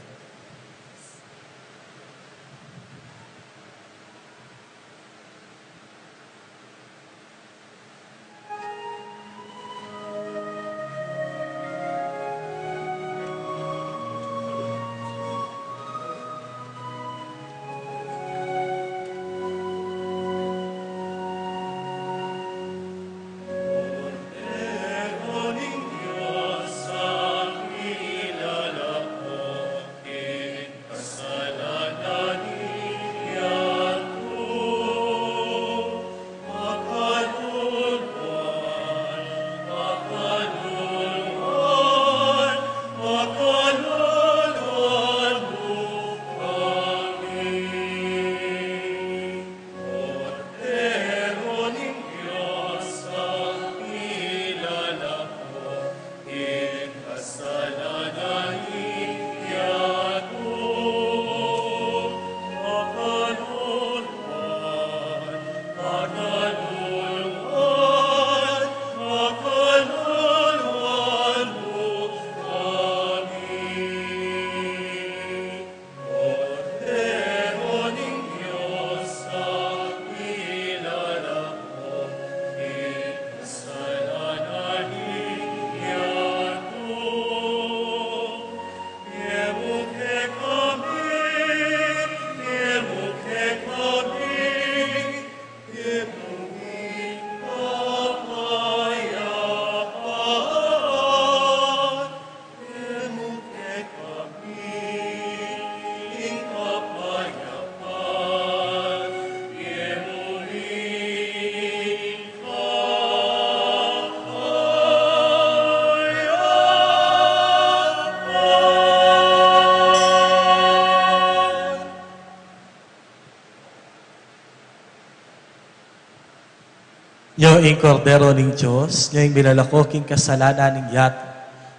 Nyo ing Kordero ning Dios, nyo ing milalako king kasalanan ning yatu.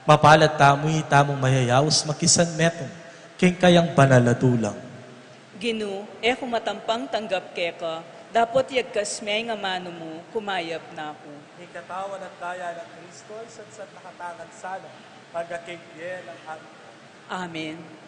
Mapalad tamu, itamung mayayaus makisanmetung king kayang banal a dulang. Ginu, e ku matampang tanggap keka, dapot yagkas me ing amanu mu, kumayap na ku. Ing katawan at daya nang Kristo, isatsat na katamu ngan sana, maging king bie nang Amen. Amen.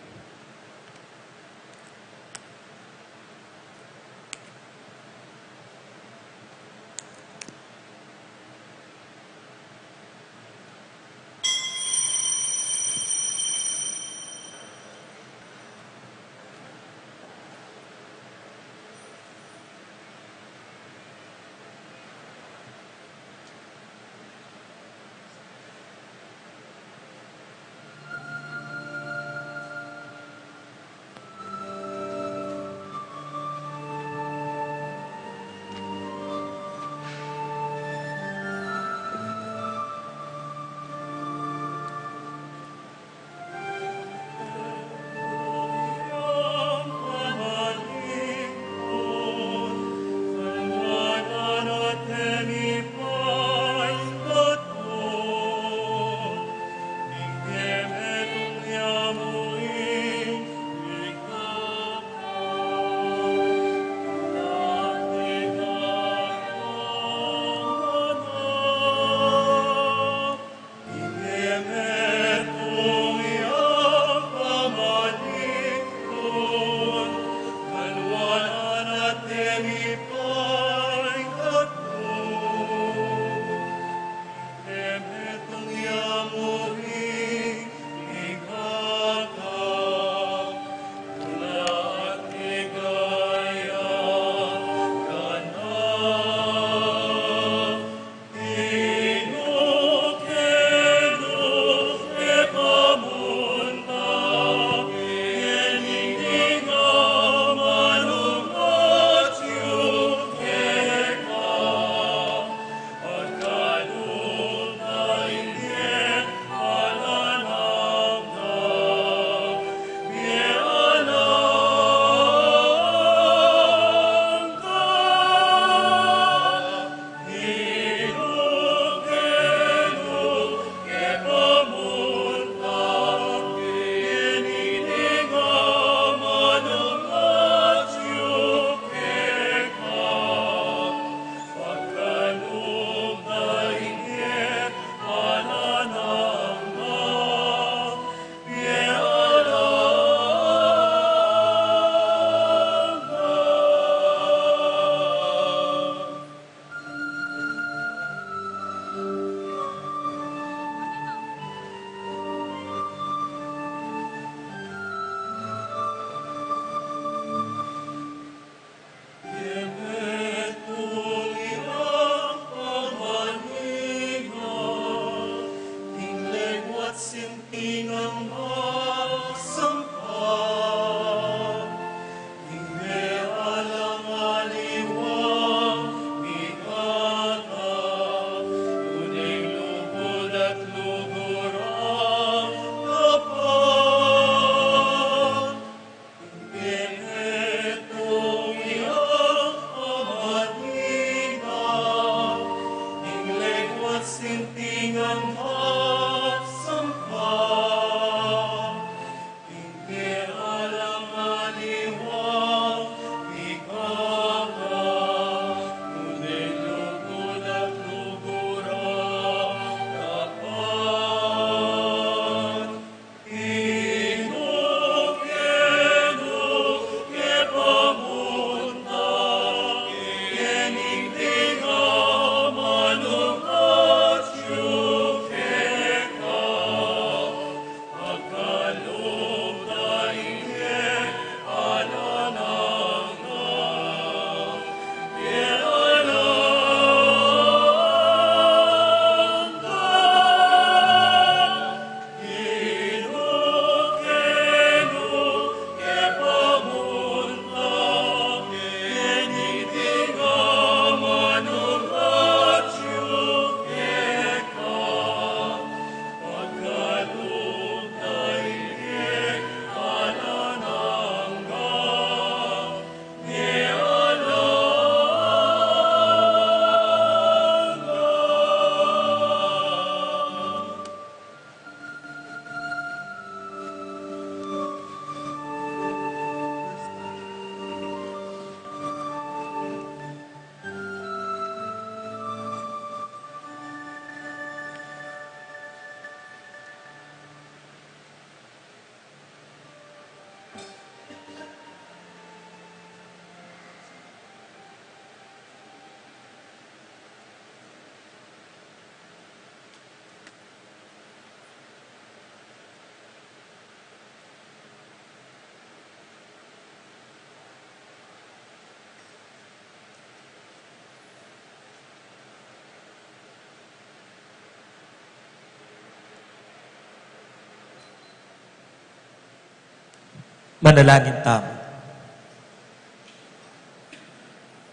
Manalangin tamu.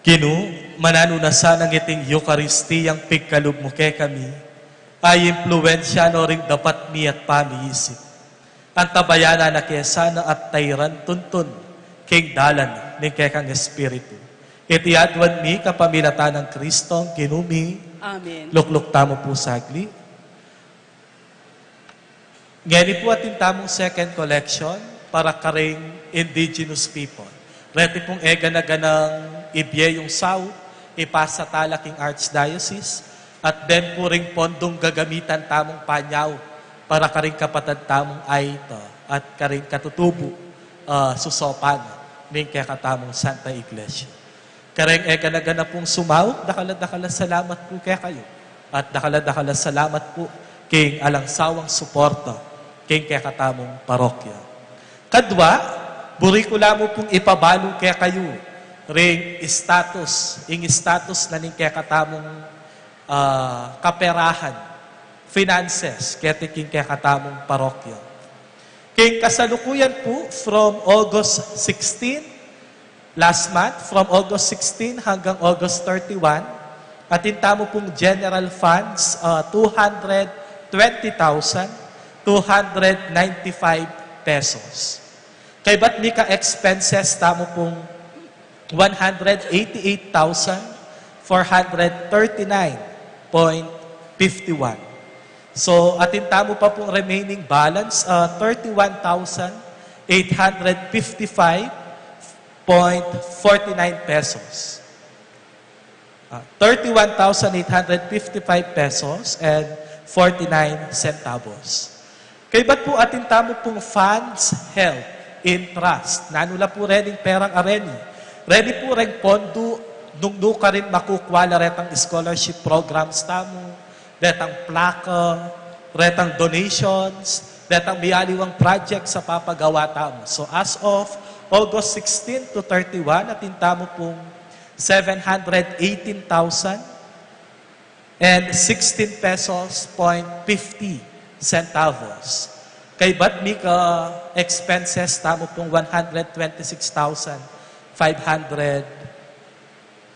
Ginu, mananu na sanang iting Eukaristiyang pigkalub mu kekami, ay impluwensya no ring dapat mi at pamiisip. Antabayanan na ke sana at tairan tuntun king dalan ning kekang Espiritu. Iti aduan mi kapamilatan nang Kristong Ginu mi. Amen. Lukluk tamu pu sagli. Ngeni pu atin tamung second collection para karing indigenous people. Reti pung egana-ganang ibie yung saup, ipasa tala king Archdiocese, at den pu ring pondung gagamitan tamung panyaup para karing kapatad tamung aita at karing katutubu, ah, susopan ning kekatamung Santa Iglesia. Kareng egana-gana pung sumaup, dakal a dakal a salamat pu kekayu. At dakal a dakal a salamat pu king alang sawang suporta king kekatamung parokya. Kadua, buri ku la mu pung ipabalu kekayu ring status, ing status na ning kekatamung, ah, kaperahan, finances, keti king kekatamung parokya. King kasalukuyan pu, from August sixteen, last month, from August sixteen hanggang August thirty-one, atin tamu pung general funds, ah, two hundred twenty thousand two hundred ninety-five pesos. Kaybat mika expenses tamu pung one hundred eighty-eight thousand four hundred thirty-nine point fifty-one. So, atin tamu pa pung remaining balance, ah, thirty-one thousand eight hundred fifty-five point forty-nine pesos. Ah, thirty-one thousand eight hundred fifty-five pesos and forty-nine centavos. Kaybat pu atin tamu pung funds held in trust. Nanu la pu reng perang areni? Reni pu reng pondu nung nukarin makukua la retang scholarship programs tamu, detang plaka, retang donations, detang miyaliwang projects a papagawa tamu. So as of August sixteen to thirty-one, atin tamu pung seven hundred eighteen thousand and sixteen pesos point fifty centavos. Kaybat mika expenses tamu pung one hundred twenty-six thousand five hundred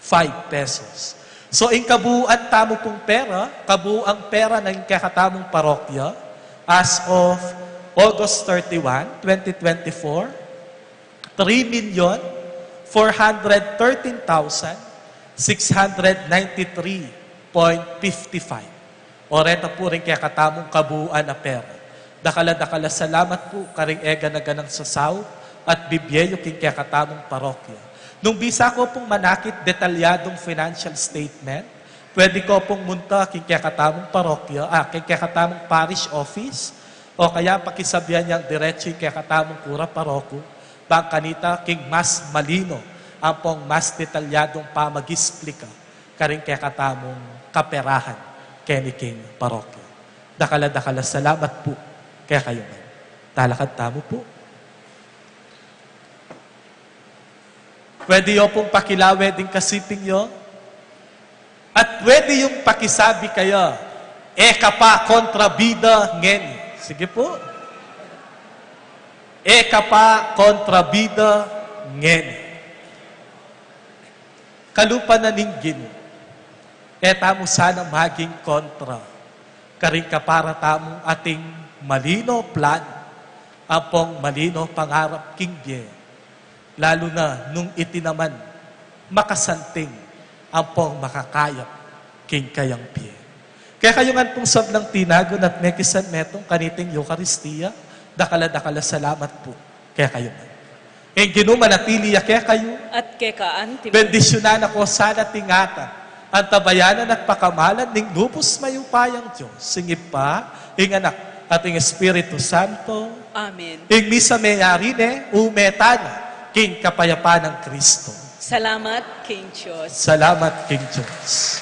five pesos. So, ing kabuuan tamu pung pera, kabuuang pera ning kekatamung parokya, as of August thirty-one, twenty twenty-four, three million four hundred thirteen thousand six hundred ninety-three point fifty-five. O reta pu ring kekatamung kabuuan a pera. Dakal a dakal a salamat pu karing egana-ganang sasaup at bibie yu king kekatamung parokya. Nung bisa ko pung manakit detalyadung financial statement, pwede ko pung munta king kekatamung parokya, ah, king kekatamung parish office, o kaya pakisabian yang diretsu ing kekatamung kura paroku, bang kanita king mas malino ampong mas detalyadung pamagisplika karing kekatamung kaperahan keni king parokya. Dakal a dakal a salamat pu kekayu ngan. Talakad tamu pu. Pwede yu pung pakilawe ding kasiping yu. At pwede yung pakisabi kaya, "E ka pa kontrabida ngeni." Sige pu. "E ka pa kontrabida ngeni." Kalupa na ning Ginu, e tamu sana maging kontra karing kapara tamung ating malino plan ampong malino pangarap king bie, lalu na nung iti naman makasanting ampong makakayap king kayang bie. Kekayu ngan pung sablang tinagun at mekisan metung kaniting Eukaristia, dakal a dakal a salamat pu kekayu ngan. Ing Ginu manatili ya kekayu. At keka antimu. Bendisyunan na ko sana at ingatan, antabayanan at pakamalan ning lubus mayupayang Dios, ing Ibpa, ing Anak, at ing Espiritu Santo. Amen. Ing misa meyari ne, ume tana king kapayapan nang Kristo. Salamat king Dios. Salamat king Dios.